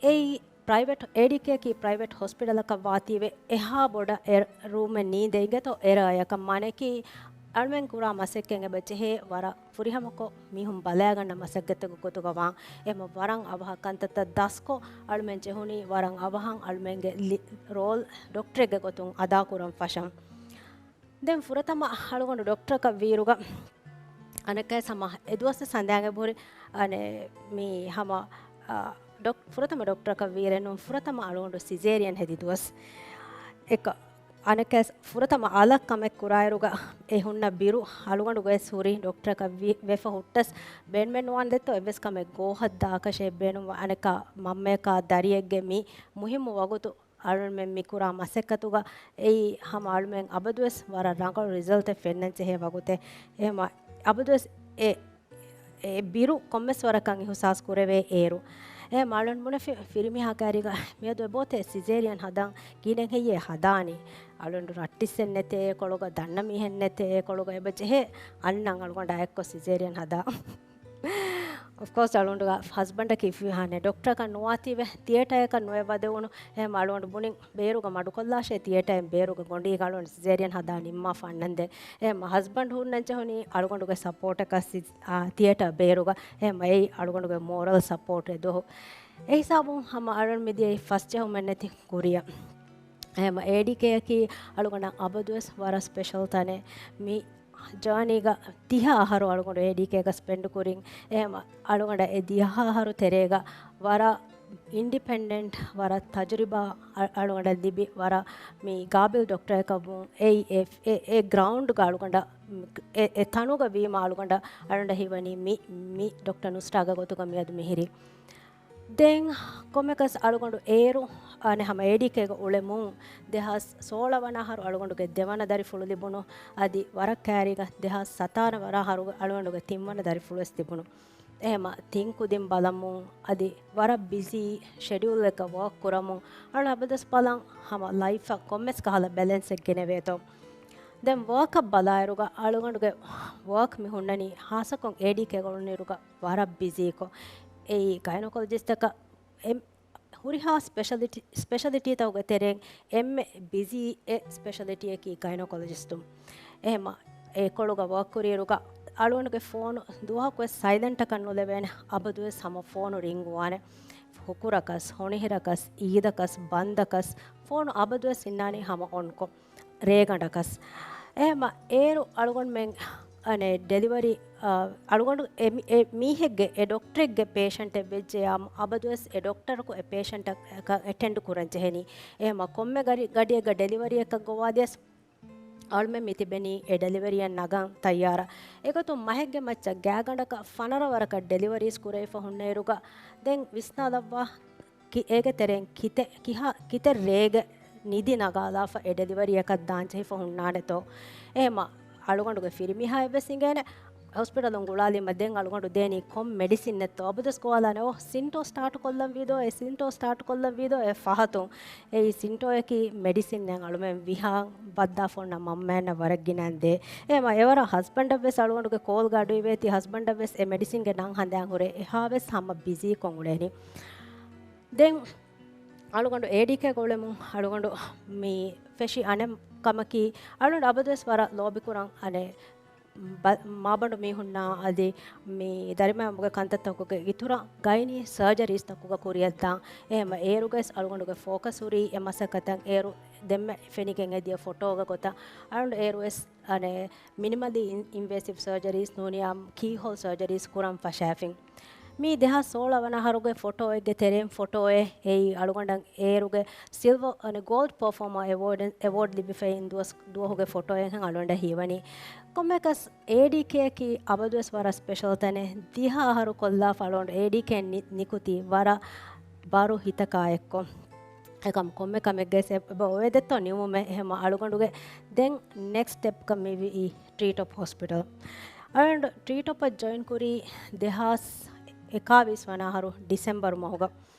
އެއީ ޕްރައިވެޓް، އޭޑީކޭއަކީ ޕްރައިވެޓް ހޮސްޕިޓަލަކަށް ވާތީވެ އެހާ ބޮޑަށް އެ ރޫމެއް ނީނދެ އިނގޭތޯ އެރައަކަށް މާނައަކީ އަޅުމެން ކުރާ މަސައްކަތް އެބަ ޖެހޭ ވަރަށް ފުރިހަމަކޮށް މީހުން ބަލާގަންނަ މަސައްކަތެއްގެ ގޮތުގަ ވާން. އެހެމަ ވަރަށް އަވަހަށް ކަންތައްތައް ދަސްކޮށް އަޅުމެން ޖެހުނީ ވަރަށް އަވަހަށް އަޅުމެންގެ ލި-، ރޯލް ޑޮކްޓަރެއްގެ ގޮތުން އަދާކުރަން ފަށަން. ދެން ފުރަތަމަ އަޅުގަނޑު ޑޮކްޓަރަކަށް ވީއިރުގަ އަނެއްކާ ހަމަ އެ ދުވަސް ސަނދާގެ ބުރި އަނެ މީ ހަމަ، އަ، ޑޮކް-، ފުރަތަމަ ޑޮކްޓަރަކަށް ވީއިރެއް ނޫން، ފުރަތަމަ އަޅުގަނޑު ސިޒޭރިއަން ހެދި ދުވަސް. އެކަ އަނެއްކާ ފުރަތަމަ އަލަށް ކަމެއް ކުރާއިރުގަ އެ ހުންނަ ބިރު އަޅުގަނޑުގަވެސް ހުރި ޑޮކްޓަރަކަށް ވި-، ވެފަ ހުއްޓަސް ބޭނުމެއް ނުވާނެ ދެއްތޯ އެއްވެސް ކަމެއް ގޯހަށް ދާކަށޭ ބޭނުން އަނެއްކާ މަންމަޔަކާ ދަރިއެއްގެ މި މުހިއްމު ވަގުތު އަޅުމެން މި ކުރާ މަސައްކަތުގަ އެއީ ހަމަ އަޅުމެން އަބަދުވެސް ވަރަށް ރަނގަޅު ރިޒަލްޓެއް ފެންނަން ޖެހޭ ވަގުތެއް. އެހެމަ އަބަދުވެސް އެ އެ ބިރު ކޮންމެސް ވަރަކަށް އިހުސާސް ކުރެވޭ އޭރު. އެ މާޅޮން ބުނެފި ފިރިމީހާ ކާރިގަ މިއަދު އެބޯތޭ ސިޒޭރިއަން ހަދާން ކީނެއް ހެއްޔޭ ހަދާނީ؟ އަޅުނޑު ރައްޓިއްސެއް ނެތޭ، ކޮޅުގަ ދަންނަ މީހެއް ނެތޭ، ކޮޅުގަ އެބަ ޖެހޭ އަންނަން އަޅުގަނޑާ އެއްކޮށް ސިޒޭރިއަން ހަދާ. އޮފްކޯސް އަޅުގަނޑުގަ ހަސްބަންޑަކީ ފިހާނެ ޑޮކްޓަރަކަށް ނުވާތީވެ، ތިއޭޓަރަކަށް ނުވެވަދެވުނު. އެހެމަ އަޅުގަނޑު ބުނިން ބޭރުގަ މަޑުކޮށްލާށޭ ތިއޭޓަރެއް ބޭރުގަ ގޮނޑީގަ އަޅުގަނޑު ސިޒޭރިއަން ހަދާ ނިންމާފަ އަންނަންދޭ. އެހެމަ ހަސްބަންޑް ހުންނަން ޖެހުނީ އަޅުގަނޑުގެ ސަޕޯޓަކަށް ސި-، އާ، ތިއޭޓަރ ބޭރުގަ. އެހެމަ އެއީ އަޅުގަނޑުގެ މޯރަލް ސަޕޯޓް އެ ދުވަހު. އެ ހިސާބުން ހަމަ އަޅުން މިދިޔައީ ފަސް ޖެހުމެއް ނެތި ކުރިއަށް. އެހެމަ އޭޑީކޭއަކީ އަޅުގަނޑަށް އަބަދުވެސް ވަރަށް ސްޕެޝަލް ތަނެއް. މި ޖާނީގަ ދިހަ އަހަރު އަޅުގަނޑު އޭޑީކޭގަ ސްޕެންޑް ކުރިން. އެހެމަ އަޅުގަނޑަށް އެ ދިހަ އަހަރު ތެރޭގަ ވަރަށް އިންޑިޕެންޑެންޓް، ވަރަށް ތަޖުރިބާ އަ-، އަޅުގަނޑަށް ލިބި ވަރަށް މި ގާބިލް ޑޮކްޓަރެއް ކަމުން އެ، އެ، އެ، އެ ގްރައުންޑްގަ އަޅުގަނޑަށް އެ، އެ ތަނުގަ ވީމަ އަޅުގަނޑަށް އަޅުގަނޑަށް ހީވަނީ މި، މި ޑޮކްޓަރ ނުސްރާގެ ގޮތުގަ މިއަދު މިހިރީ. ދެން ކޮންމެކަސް އަޅުގަނޑު އޭރު އަނެއް ހަމަ އޭޑީކޭގަ އުޅެމުން ދެހާސް ސޯޅަ ވަނަ އަހަރު އަޅުގަނޑުގެ ދެވަނަ ދަރިފުޅު ލިބުނު. އަދި ވަރަށް ކައިރީގަ ދެހާސް ސަތާރަ ވަނަ އަހަރު އަޅުގަނޑުގެ ތިންވަނަ ދަރިފުޅުވެސް ލިބުނު. އެހެމަ ތިން ކުދިން ބަލަމުން އަދި ވަރަށް ބިޒީ ޝެޑިއުލްއެއްގަ ވޯކް ކުރަމުން އަޅުގަނޑު އަބަދުވެސް ބަލަން ހަމަ ލައިފަށް ކޮންމެސް ކަހަލަ ބެލެންސެއް ގެނެވޭތޯ. ދެން ވޯކަށް ބަލާއިރުގަ އަޅުގަނޑުގެ ވޯކް މި ހުންނަނީ ހާއްސަކޮށް އޭޑީކޭގަ އުޅުނުއިރުގަ ވަރަށް ބިޒީކޮށް. އެއީ ގައިނޮކޮލޮޖިސްޓަކަށް އެ ހުރިހާ ސްޕެޝަލިޓީ، ސްޕެޝަލިޓީތަކުގެ ތެރެއިން އެންމެ ބިޒީ އެއް ސްޕެޝަލިޓީއަކީ ގައިނޮކޮލޮޖިސްޓުން. އެހެމަ އެކޮޅުގަ ވޯކް ކުރިއިރުގަ އަޅުގަނޑުގެ ފޯނު ދުވަހަކުވެސް ސައިލެންޓަކަށް ނުލެވޭނެ، އަބަދުވެސް ހަމަ ފޯނު ރިންގް ވާނެ. ހުކުރަކަސް، ހޮނިހިރަކަސް، އީދަކަސް، ބަންދަކަސް، ފޯނު އަބަދުވެސް އިންނާނީ ހަމަ އޮންކޮށް. ރޭގަނޑަކަސް. އެހެމަ އޭރު އަޅުގަނޑުމެން އަނެއް ޑެލިވަރީ، އަ، އަޅުގަނޑު އެ މި-، އެ މީހެއްގެ، އެ ޑޮކްޓަރެއްގެ ޕޭޝަންޓެއް ވެއްޖެޔާ އަބަދުވެސް އެ ޑޮކްޓަރަކު އެ ޕޭޝަންޓަކަށް އެޓެންޑް ކުރަން ޖެހެނީ. އެހެމަ ކޮންމެ ގަޑި-، ގަޑިއެއްގަ ޑެލިވަރީއަކަށް ގޮވާދިޔަސް އަޅުމެން މި ތިބެނީ އެ ޑެލިވަރީއަށް ނަގަން ތައްޔާރަށް. އެގޮތުން މަހެއްގެ މައްޗަށް ގާތްގަނޑަކަށް ފަނަރަ ވަރަކަށް ޑެލިވަރީސް ކުރެވިފަ ހުންނައިރުގަ ދެން ވިސްނާލައްވާ ކި-، އޭގެ ތެރެއިން ކިތެއް، ކިހާ، ކިތެއް ރޭގެ ނިދި ނަގާލާފަ އެ ޑެލިވަރީއަކަށް ދާން ޖެހިފަ ހުންނާނެތޯ. އެހެމަ އަޅުގަނޑުގެ ފިރިމީހާ އެއްވެސް އިނގޭނެ ހޮސްޕިޓަލުން ގުޅާލީމަ ދެން އަޅުގަނޑު ދޭނީ ކޮން މެޑިސިންއެއްތޯ. އަބަދުވެސް ގޮވާލާނެ، އޯ، ސިންޓޯ ސްޓާޓު ކޮށްލަން ވީދޯ، އެ ސިންޓޯ ސްޓާޓު ކޮށްލަން ވީދޯ، އެ ފަހަތުން. އެއީ ސިންޓޯއަކީ މެޑިސިންއެއް އަޅުމެން ވިހާ ބައްދާފަ ހުންނަ މަންމައެއްނަށް ވަރަށް ގިނައިން ދޭ. އެހެމަ އެވަރަށް ހަސްބަންޑަށްވެސް އަޅުގަނޑުގެ ކޯލްގަ އަޑުއިވޭތީ ހަސްބަންޑަށްވެސް އެ މެޑިސިންގެ ނަން ހަނދާން ހުރޭ. އެހާވެސް ހަމަ ބިޒީކޮށް އުޅޭނީ. ދެން އަޅުގަނޑު އޭޑީކޭގަ އުޅެމުން އަޅުގަނޑު މި ފެށި އަނެއް ކަމަކީ، އަޅުގަނޑު އަބަދުވެސް ވަރަށް ލޯބިކުރަން އަނެއް ބަ-، މާބަނޑު މީހުންނާ އަދި މި ދަރިމައިންބުގެ ކަންތައްތަކުގެ އިތުރަށް ގައިނީ ސަރޖަރީސްތަކުގަ ކުރިއަށްދާން. އެހެމަ އޭރުގަސް އަޅުގަނޑުގެ ފޯކަސް ހުރީ އެ މަސައްކަތަށް. އޭރު ދެންމެ ފެނިގެން އެދިޔަ ފޮޓޯގެ ގޮތަށް އަޅުގަނޑު އޭރުވެސް އަނެއް މިނިމަލީ އިން-، އިންވޭސިވް ސަރޖަރީސް ނޫނިއްޔާ ކީހޯލް ސަރޖަރީސް ކުރަން ފަށާފިން. މީ ދެހާސް ސޯޅަ ވަނަ އަހަރުގެ ފޮޓޯއެއްގެ ތެރެއިން ފޮޓޯއެއް. އެއީ އަޅުގަނޑަށް އޭރުގެ ސިލްވަ، އަނެއް ގޯލްޑް ޕަރފޯމާ އެވޯޑް، އެވޯޑް ލިބިފައި އިން ދުވަސް، ދުވަހުގެ ފޮޓޯއެއްހެން އަޅުގަނޑަށް ހީވަނީ. ކޮންމެކަސް އޭޑީކޭއަކީ އަބަދުވެސް ވަރަށް ސްޕެޝަލް ތަނެއް. ދިހަ އަހަރު ކޮށްލާފަ އަޅުގަނޑު އޭޑީކޭ ނި-، ނިކުތީ ވަރަށް ބާރު ހިތަކާ އެއްކޮށް. އެކަމް ކޮންމެ ކަމެއްގަސް އެބަ އޮވެދެއްތޯ ނިމުމެއް. އެހެމަ އަޅުގަނޑުގެ ދެން ނެކްސްޓް ސްޓެޕްކަން މިވީ ޓްރީޓޮޕް ހޮސްޕިޓަލް. އަޅުގަނޑު ޓްރީޓޮޕަށް ޖޮއިން ކުރީ ދެހާސް އެކާވީސް ވަނަ އަހަރު ޑިސެމްބަރު މަހުގަ.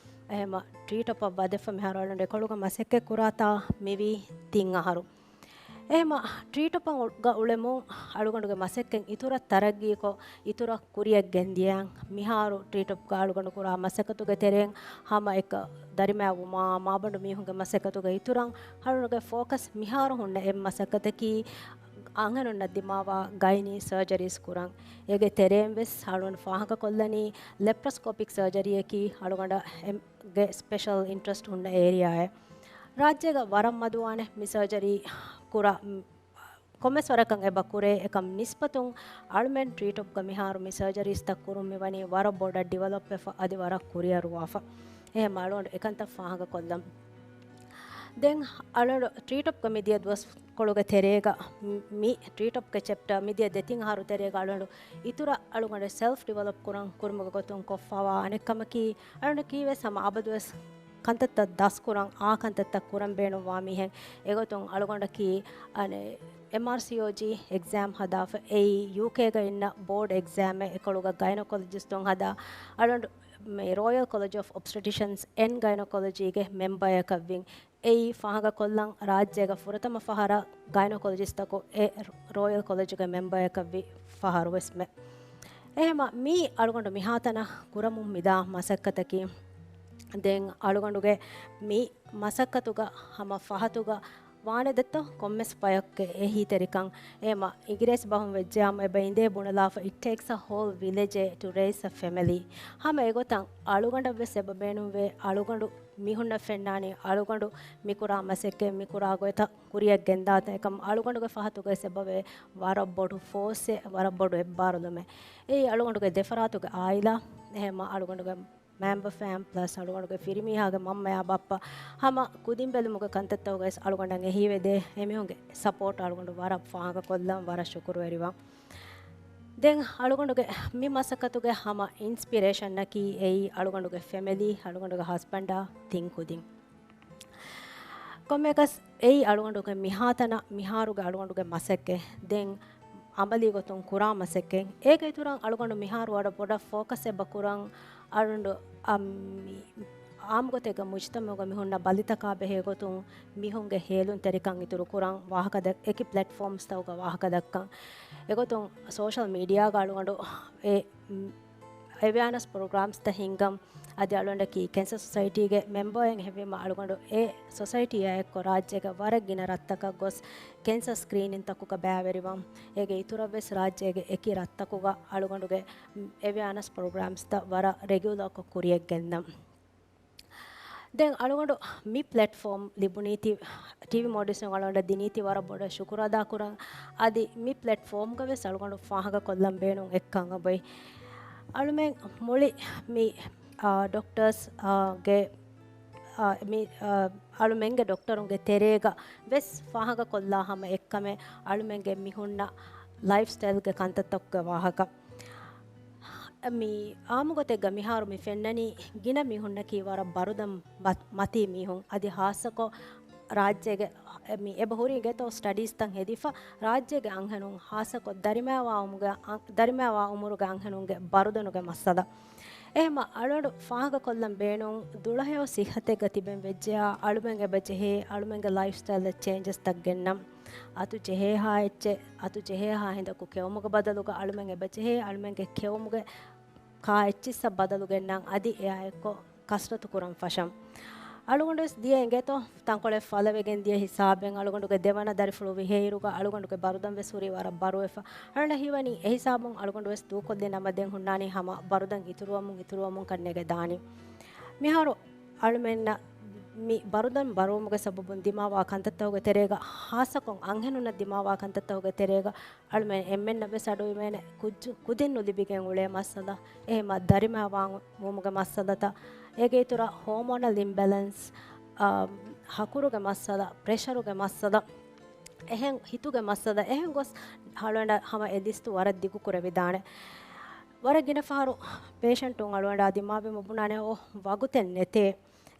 އެހެމަ ޓްރީޓޮޕަށް ވަދެފަ މިހާރު އަޅުގަނޑު އެކޮޅުގަ މަސައްކަތް ކުރާތާ މިވީ ތިން އަހަރު. އެހެމަ ޓްރީޓޮޕަށް ގަ އުޅެމުން އަޅުގަނޑުގެ މަސައްކަތް އިތުރަށް ތަރައްގީކޮށް، އިތުރަށް ކުރިއަށް ގެންދިޔަ. މިހާރު ޓްރީޓޮޕްގަ އަޅުގަނޑު ކުރާ މަސައްކަތުގެ ތެރެއިން ހަމަ އެކަ ދަރިމައިވުމާ، މާބަނޑު މީހުންގެ މަސައްކަތުގެ އިތުރަށް އަޅުގަނޑުގެ ފޯކަސް މިހާރު ހުންނަ އެއް މަސައްކަތަކީ އަންހެނުންނަށް ދިމާވާ ގައިނީ ސަރޖަރީސް ކުރަން. އޭގެ ތެރެއިން ވެސް އަޅުގަނޑު ފާހަގަކޮށްލަނީ ލެޕްރޮސްކޮޕިކް ސަރޖަރީއަކީ އަޅުގަނޑަށް ގެ ސްޕެޝަލް އިންޓްރެސްޓް ހުންނަ އޭރިއާއެއް. ރާއްޖޭގަ ވަރަށް މަދުވާނެ މި ސަރޖަރީ ކުރާ، ކޮންމެސް ވަރަކަށް އެބަ ކުރޭ. އެކަމް ނިސްބަތުން އަޅުމެން ޓްރީޓޮޕްގަ މިހާރު މި ސަރޖަރީސްތައް ކުރުން މިވަނީ ވަރަށް ބޮޑަށް ޑިވެލޮޕްވެފަ އަދި ވަރަށް ކުރިއަރުވާފަ. އެހެމަ އަޅުގަނޑު އެކަންތައް ފާހަގަކޮށްލަން. ދެން އަޅުގަނޑު ޓްރީޓޮޕްގަ މިދިޔަ ދުވަސްކޮޅުގެ ތެރޭގަ މި ޓްރީޓޮޕްގެ ޗެޕްޓަރ މިދިޔަ ދެތިން އަހަރު ތެރޭގަ އަޅުގަނޑު އިތުރަށް އަޅުގަނޑު ސެލްފް ޑިވެލޮޕް ކުރަން ކުރުމުގެ ގޮތުން ކޮށްފަވާ އަނެއްކަމަކީ، އަޅުގަނޑަކީވެސް ހަމަ އަބަދުވެސް ކަންތައްތައް ދަސްކުރަން، އާ ކަންތައްތައް ކުރަން ބޭނުންވާ މީހެއް. އެގޮތުން އަޅުގަނޑަކީ، އަނެ، އެމްއާރްސީއޯޖީ އެގްޒާމް ހަދާފަ. އެއީ ޔޫކޭގަ އިންނަ ބޯޑް އެގްޒާމެއް އެކޮޅުގަ ގައިނޮކޮލޮޖިސްޓުން ހަދާ އަޅުގަނޑު މި ރޯޔަލް ކޮލެޖް އޮފް އޮބްސްޓެޓިޝަންސް އެންޑް ގައިނޮކޮލޮޖީގެ މެމްބަރަކަށްވިން. އެއީ ފާހަގަކޮށްލަން ރާއްޖޭގަ ފުރަތަމަ ފަހަރަށް ގައިނޮކޮލޮޖިސްޓަކު އެ ރޯޔަލް ކޮލެޖުގެ މެމްބަރަކަށްވި ފަހަރުވެސްމެ. އެހެމަ މީ އަޅުގަނޑު މިހާތަނަށް ކުރަމުން މިދާ މަސައްކަތަކީ، ދެން އަޅުގަނޑުގެ މި މަސައްކަތުގަ ހަމަ ފަހަތުގަ ވާނެ ދެއްތޯ ކޮންމެސް ބަޔަކުގެ އެހީތެރިކަން. އެމަ އިނގިރޭސި ބަހުން ވެއްޖެއާމަ އެބަ އިނދޭ ބުނެލާފަ، it takes a whole village to raise a family. ހަމަ އެގޮތަށް އަޅުގަނޑަށްވެސް އެބަ ބޭނުންވޭ. އަޅުގަނޑު މީހުންނަށް ފެންނާނީ އަޅުގަނޑު މިކުރާ މަސައްކަތް، މިކުރާ ގޮތަށް ކުރިއަށް ގެންދާތަން. އެކަމް އަޅުގަނޑުގެ ފަހަތުގައި އެބަވޭ ވަރަށް ބޮޑު ފޯސްއެއް، ވަރަށް ބޮޑު އެއްބާރުލުމެއް. އެއީ އަޅުގަނޑުގެ ދެފަރާތުގެ އާއިލާ، އެހެމަ އަޅުގަނޑުގެ މައިންބަފައިން ޕްލަސް އަޅުގަނޑުގެ ފިރިމީހާގެ މަންމަޔާ ބައްޕަ ހަމަ ކުދިން ބެލުމުގެ ކަންތައްތަކުގައި އަޅުގަނޑަށް އެހީވެދޭ އެމީހުންގެ ސަޕޯޓް އަޅުގަނޑު ވަރަށް ފާހަގަކޮށްލަން ވަރަށް ޝުކުރުވެރިވަން. ދެން އަޅުގަނޑުގެ މި މަސައްކަތުގެ ހަމަ އިންސްޕިރޭޝަނަކީ އެއީ އަޅުގަނޑުގެ ފެމިލީ، އަޅުގަނޑުގެ ހަސްބަންޑާ ތިން ކުދިން. ކޮންމެއަކަސް އެއީ އަޅުގަނޑުގެ މިހާތަނަށް މިހާރުގެ އަޅުގަނޑުގެ މަސައްކަތް ދެން އަމަލީ ގޮތުން ކުރާ މަސައްކަތް. އޭގެ އިތުރަށް އަޅުގަނޑު މިހާރު ވަރަށް ބޮޑަށް ފޯކަސް އެބަ ކުރަން އަޅުގަނޑު އަ، މި، އާއްމުގޮތެއްގަ މުޖްތަމަޢުގަ މިހުންނަ ބަލިތަކާ ބެހޭ ގޮތުން މީހުންގެ ހޭލުންތެރިކަން އިތުރު ކުރަން ވާހަކަ ދަ، އެކި ޕްލެޓްފޯމްސްތަކުގަ ވާހަކަ ދައްކަން. އެގޮތުން ސޯޝަލް މީޑިއާގަ އަޅުގަނޑު އެ، އެވެއާނަސް ޕްރޮގްރާމްސްތައް ހިންގަން. އަދި އަޅުގަނޑަކީ ކެންސަރ ސޮސައިޓީގެ މެމްބަރެއް ހެވީމަ އަޅުގަނޑު އެ ސޮސައިޓީއާ އެއްކޮށް ރާއްޖޭގެ ވަރަށް ގިނަ ރަށްތަކަށް ގޮސް ކެންސަރ ސްކްރީނިންތަކުގަ ބައިވެރިވަން. އޭގެ އިތުރަށްވެސް ރާއްޖޭގެ އެކި ރަށްތަކުގަ އަޅުގަނޑުގެ އެވެއާނަސް ޕްރޮގްރާމްސްތައް ވަރަށް ރެގިއުލަރކޮށް ކުރިއަށް ގެންދަން. ދެން އަޅުގަނޑު މި ޕްލެޓްފޯމް ލިބުނީތީ، ޓީވީ މޯލްޑިވްސް އަޅުގަނޑަށް ދިނީތީ ވަރަށް ބޮޑަށް ޝުކުރު އަދާކުރަން. އަދި މި ޕްލެޓްފޯމްގަވެސް އަޅުގަނޑު ފާހަގަކޮށްލަން ބޭނުން އެއްކަން އޮތް. އަޅުމެން މުޅި މި، އާ، ޑޮކްޓަރސް، އާ، ގެ، އާ، މި، އާ، އަޅުމެންގެ ޑޮކްޓަރުންގެ ތެރޭގަ ވެސް ފާހަގަކޮށްލާ ހަމަ އެއްކަމެއް އަޅުމެންގެ މި ހުންނަ ލައިފްސްޓައިލްގެ ކަންތައްތަކުގެ ވާހަކަ. މި އާއްމުގޮތެއްގަ މިހާރު މި ފެންނަނީ ގިނަ މީހުންނަކީ ވަރަށް ބަރުދަން މަ، މަތީ މީހުން. އަދި ހާއްސަކޮށް ރާއްޖޭގެ މި އެބަ ހުރީ ގެތޯ ސްޓަޑީސްތައް ހެދިފަ ރާއްޖޭގެ އަންހެނުން ހާއްސަކޮށް ދަރިމައިވާ އުމުގެ އަ، ދަރިމައިވާ އުމުރުގެ އަންހެނުންގެ ބަރުދަނުގެ މައްސަލަ. އެހެމަ އަޅުގަނޑު ފާހަގަކޮށްލަން ބޭނުން ދުޅަހެޔޮ ސިއްހަތެއްގަ ތިބެން ވެއްޖެޔާ އަޅުމެން އެބަ ޖެހޭ އަޅުމެންގެ ލައިފްސްޓައިލް ޗޭންޖަސްތައް ގެންނަން. އަތު ޖެހޭހާ އެއްޗެއް، އަތު ޖެހޭހާ ހިނދަކު ކެއުމުގެ ބަދަލުގަ އަޅުމެން އެބަ ޖެހޭ އަޅުމެންގެ ކެއުމުގެ ކާ އެއްޗިއްސަށް ބަދަލު ގެންނަން އަދި އެއާ އެއްކޮށް ކަސްރަތު ކުރަން ފަށަން. އަޅުގަނޑުވެސް ދިޔަ އިނގޭތޯ ތަންކޮޅެއް ފަލަވެގެން ދިޔަ ހިސާބެއް އަޅުގަނޑުގެ ދެވަނަ ދަރިފުޅު ވިހޭއިރުގަ އަޅުގަނޑުގެ ބަރުދަން ވެސް ހުރީ ވަރަށް ބަރުވެފަ. އަޅުގަނޑަށް ހީވަނީ އެހިސާބުން އަޅުގަނޑުވެސް ދޫކޮށްލި ނަމަ ދެން ހުންނާނީ ހަމަ ބަރުދަން އިތުރުވަމުން އިތުރުވަމުން ކަންނޭގެ ދާނީ. މިހާރު އަޅުމެންނަށް މި ބަރުދަން ބަރުވުމުގެ ސަބަބުން ދިމާވާ ކަންތައްތަކުގެ ތެރޭގަ ހާއްސަކޮށް އަންހެނުންނަށް ދިމާވާ ކަންތައްތަކުގެ ތެރޭގަ އަޅުމެން އެންމެންނަށް ވެސް އަޑުއިވޭނެ ކުއްޖު ކުދިން ނުލިބިގެން އުޅޭ މައްސަލަ، އެހެމަ ދަރިމައިވާ ވުމުގެ މައްސަލަތައް، އޭގެ އިތުރަށް ހޯމޯނަލް އިމްބެލެންސް، އާ، ހަކުރުގެ މައްސަލަ، ޕްރެޝަރުގެ މައްސަލަ، އެހެން ހިތުގެ މައްސަލަ، އެހެން ގޮސް އަޅުގަނޑަށް ހަމަ އެ ލިސްޓު ވަރަށް ދިގު ކުރެވިދާނެ. ވަރަށް ގިނަ ފަހަރު ޕޭޝަންޓުން އަޅުގަނޑާ ދިމާވެމުން ބުނާނެ އޯ ވަގުތެއް ނެތޭ.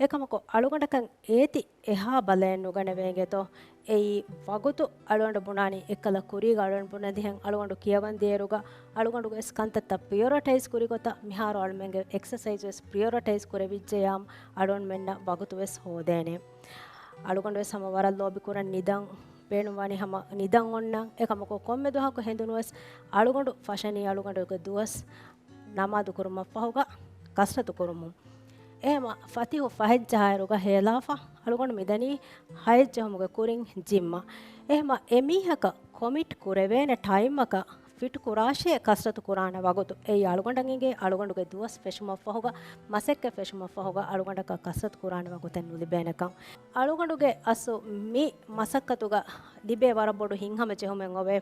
އެކަމަކު އަޅުގަނޑަކަށް އޭތި އެހާ ބަލައެއް ނުގަނެވޭ އިނގޭތޯ. އެއީ ވަގުތު އަޅުގަނޑު ބުނާނީ އެއްކަލަ ކުރީގަ އަޅުގަނޑު ބުނެދިހެން އަޅުގަނޑު ކިޔަވަންދިޔައިރުގަ އަޅުގަނޑުގެ ވެސް ކަންތައްތައް ޕްރިއޮރިޓައިޒް ކުރި ގޮތަށް މިހާރު އަޅުމެންގެ އެކްސަސައިޒް ވެސް ޕްރިއޮރިޓައިޒް ކުރެވިއްޖެޔާމު އަޅުގަނޑުމެންނަށް ވަގުތު ވެސް ހޯދޭނެ. އަޅުގަނޑު ވެސް ހަމަ ވަރަށް ލޯބި ކުރަން ނިދަން ބޭނުންވާނީ ހަމަ ނިދަން އޮންނަން. އެކަމަކު ކޮންމެ ދުވަހަކު ހެނދުނު ވެސް އަޅުގަނޑު ފަށަނީ އަޅުގަނޑުގެ ދުވަސް ނަމާދު ކުރުމަށްފަހުގަ ކަސްރަތު ކުރުމުން. އެހެމަ ފަތިހު ފަހެއްޖަހާއިރުގަ ހޭލާފަ އަޅުގަނޑު މިދަނީ ހައެއްޖެހުމުގެ ކުރިން ޖިއްމަށް. އެހެމަ އެމީހަކަށް ކޮމިޓް ކުރެވޭނެ ޓައިމަކަށް ފިޓް ކުރާށޭ ކަސްރަތު ކުރާނެ ވަގުތު. އެއީ އަޅުގަނޑަށް އިނގޭ އަޅުގަނޑުގެ ދުވަސް ފެށުމަށްފަހުގަ، މަސައްކަތް ފެށުމަށްފަހުގަ އަޅުގަނޑަކަށް ކަސްރަތު ކުރާނެ ވަގުތެއް ނުލިބޭނެކަން. އަޅުގަނޑުގެ އަސްލު މި މަސައްކަތުގަ ލިބޭ ވަރަށް ބޮޑު ހިތްހަމަޖެހުމެއް އޮވޭ.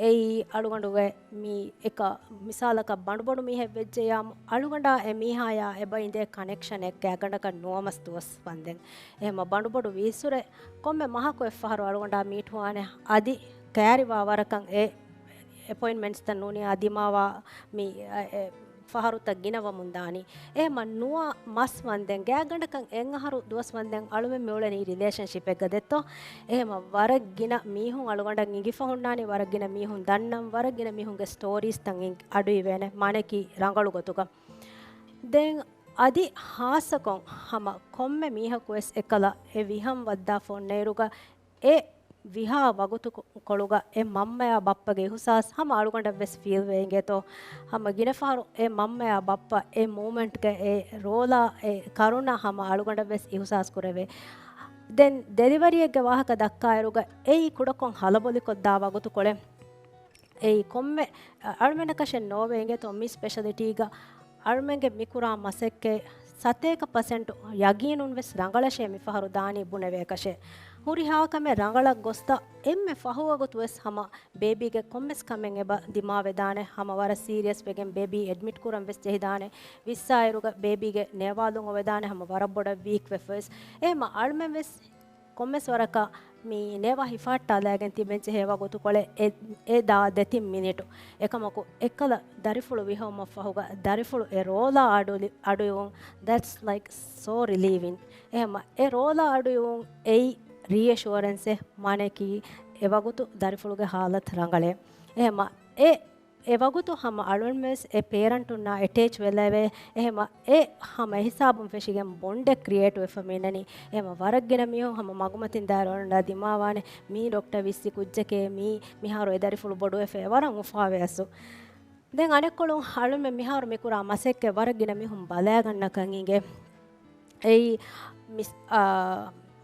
އެއީ އަޅުގަނޑުގެ މި އެކަ މިސާލަކަށް ބަނޑުބޮޑު މީހެއް ވެއްޖެޔާމު، އަޅުގަނޑާ އެ މީހާޔާ އެބަ އިނދޭ ކަނެކްޝަނެއް ގާތްގަނޑަކަށް ނުވަމަސް ދުވަސް ވަންދެން. އެހެމަ ބަނޑުބޮޑު ވީއްސުރެ ކޮންމެ މަހަކު އެއްފަހަރު އަޅުގަނޑާ މީޓް ހުވާނެ އަދި ކައިރިވާ ވަރަކަށް އެ އެޕޮއިންޓްމަންޓްސްތައް ނޫނީ އާ ދިމާވާ މި، އެ، އެ، ފަހަރުތައް ގިނަވަމުން ދާނީ. އެހެމަ ނުވަ މަސް ވަންދެން ގާތްގަނޑަކަށް އެއް އަހަރު ދުވަސް ވަންދެން އަޅުމެން މިއުޅެނީ ރިލޭޝަންޝިޕެއްގަ ދެއްތޯ. އެހެމަ ވަރަށް ގިނަ މީހުން އަޅުގަނޑަށް އިނގިފަ ހުންނާނީ، ވަރަށް ގިނަ މީހުން ދަންނަން، ވަރަށް ގިނަ މީހުންގެ ސްޓޯރީސްތައް އިން-، އަޑުއިވޭނެ މާނައަކީ ރަނގަޅު ގޮތުގަ. ދެން އަދި ހާއްސަކޮށް ހަމަ ކޮންމެ މީހަކުވެސް އެކަލަ އެ ވިހަން ވައްދާފަ އޮންނައިރުގަ އެ ވިހާ ވަގުތު ކޮ-، ކޮޅުގަ އެ މަންމަޔާ ބައްޕަގެ އިހުސާސް ހަމަ އަޅުގަނޑަށްވެސް ފީލްވެ އިނގޭތޯ. ހަމަ ގިނަފަހަރު އެ މަންމަޔާ ބައްޕަ އެ މޫމެންޓްގެ އެ ރޯލާ އެ ކަރުނަ ހަމަ އަޅުގަނޑަށްވެސް އިހުސާސް ކުރެވޭ. ދެން ޑެލިވަރީއެއްގެ ވާހަކަ ދައްކާއިރުގަ އެއީ ކުޑަކޮށް ހަލަބޮލިކޮށްދާ ވަގުތުކޮޅެއް. އެއީ ކޮންމެ އަ-، އަޅުމެންނަކަށެއް ނޯވޭ އިނގޭތޯ މި ސްޕެޝަލިޓީގަ އަޅުމެންގެ މިކުރާ މަސައްކަތް ސަތޭކަ ޕަސެންޓު ޔަގީނުން ވެސް ރަނގަޅަށޭ މިފަހަރު ދާނީ ބުނެވޭކަށެއް. ހުރިހާ ކަމެއް ރަނގަޅަށް ގޮސްތަ އެންމެ ފަހު ވަގުތު ވެސް ހަމަ ބޭބީގެ ކޮންމެސް ކަމެއް އެބަ ދިމާވެދާނެ، ހަމަ ވަރަށް ސީރިއަސް ވެގެން ބޭބީ އެޑްމިޓް ކުރަން ވެސް ޖެހިދާނެ، ވިއްސާއިރުގަ ބޭބީގެ ނޭވާލުން އޮވެދާނެ ހަމަ ވަރަށް ބޮޑަށް ވީކް ވެފަ ވެސް. އެހެމަ އަޅުމެން ވެސް ކޮންމެސް ވަރަކަށް މި ނޭވާ ހިފާއްޓާލައިގެން ތިބެން ޖެހޭ ވަގުތުކޮޅެއް އެ، އެ ދާ ދެތިން މިނިޓު. އެކަމަކު އެއްކަލަ ދަރިފުޅު ވިހައުމަށްފަހުގަ ދަރިފުޅު އެ ރޯލާ އަޑު-، އަޑުއިވުން، that's like so relieving. އެހެމަ އެ ރޯލާ އަޑުއިވުން އެއީ ރީއެޝުއަރެންސެއް، މާނައަކީ އެ ވަގުތު ދަރިފުޅުގެ ހާލަތު ރަނގަޅޭ. އެހެމަ އެ އެ ވަގުތު ހަމަ އަޅުންވެސް އެ ޕޭރަންޓުންނާ އެޓޭޗް ވެލެވޭ. އެހެމަ އެ ހަމަ އެހިސާބުން ފެށިގެން ބޮންޑެއް ކްރިއޭޓް ވެފަ މިނަނީ. އެހެމަ ވަރަށް ގިނަ މީހުން ހަމަ މަގުމަތިން ދާއިރު އަޅުންނާ ދިމާވާނެ، މީ ޑޮކްޓަރ ވިއްސި ކުއްޖެކޭ، މީ މިހާރު އެ ދަރިފުޅު ބޮޑުވެފަ ވަރަށް އުފާވޭ އަސްލު. ދެން އަނެއްކޮޅުން އަޅުމެން މިހާރު މިކުރާ މަސައްކަތް ވަރަށް ގިނަ މީހުން ބަލައިގަންނަކަން އިނގޭ. އެއީ މިސް-، އާ،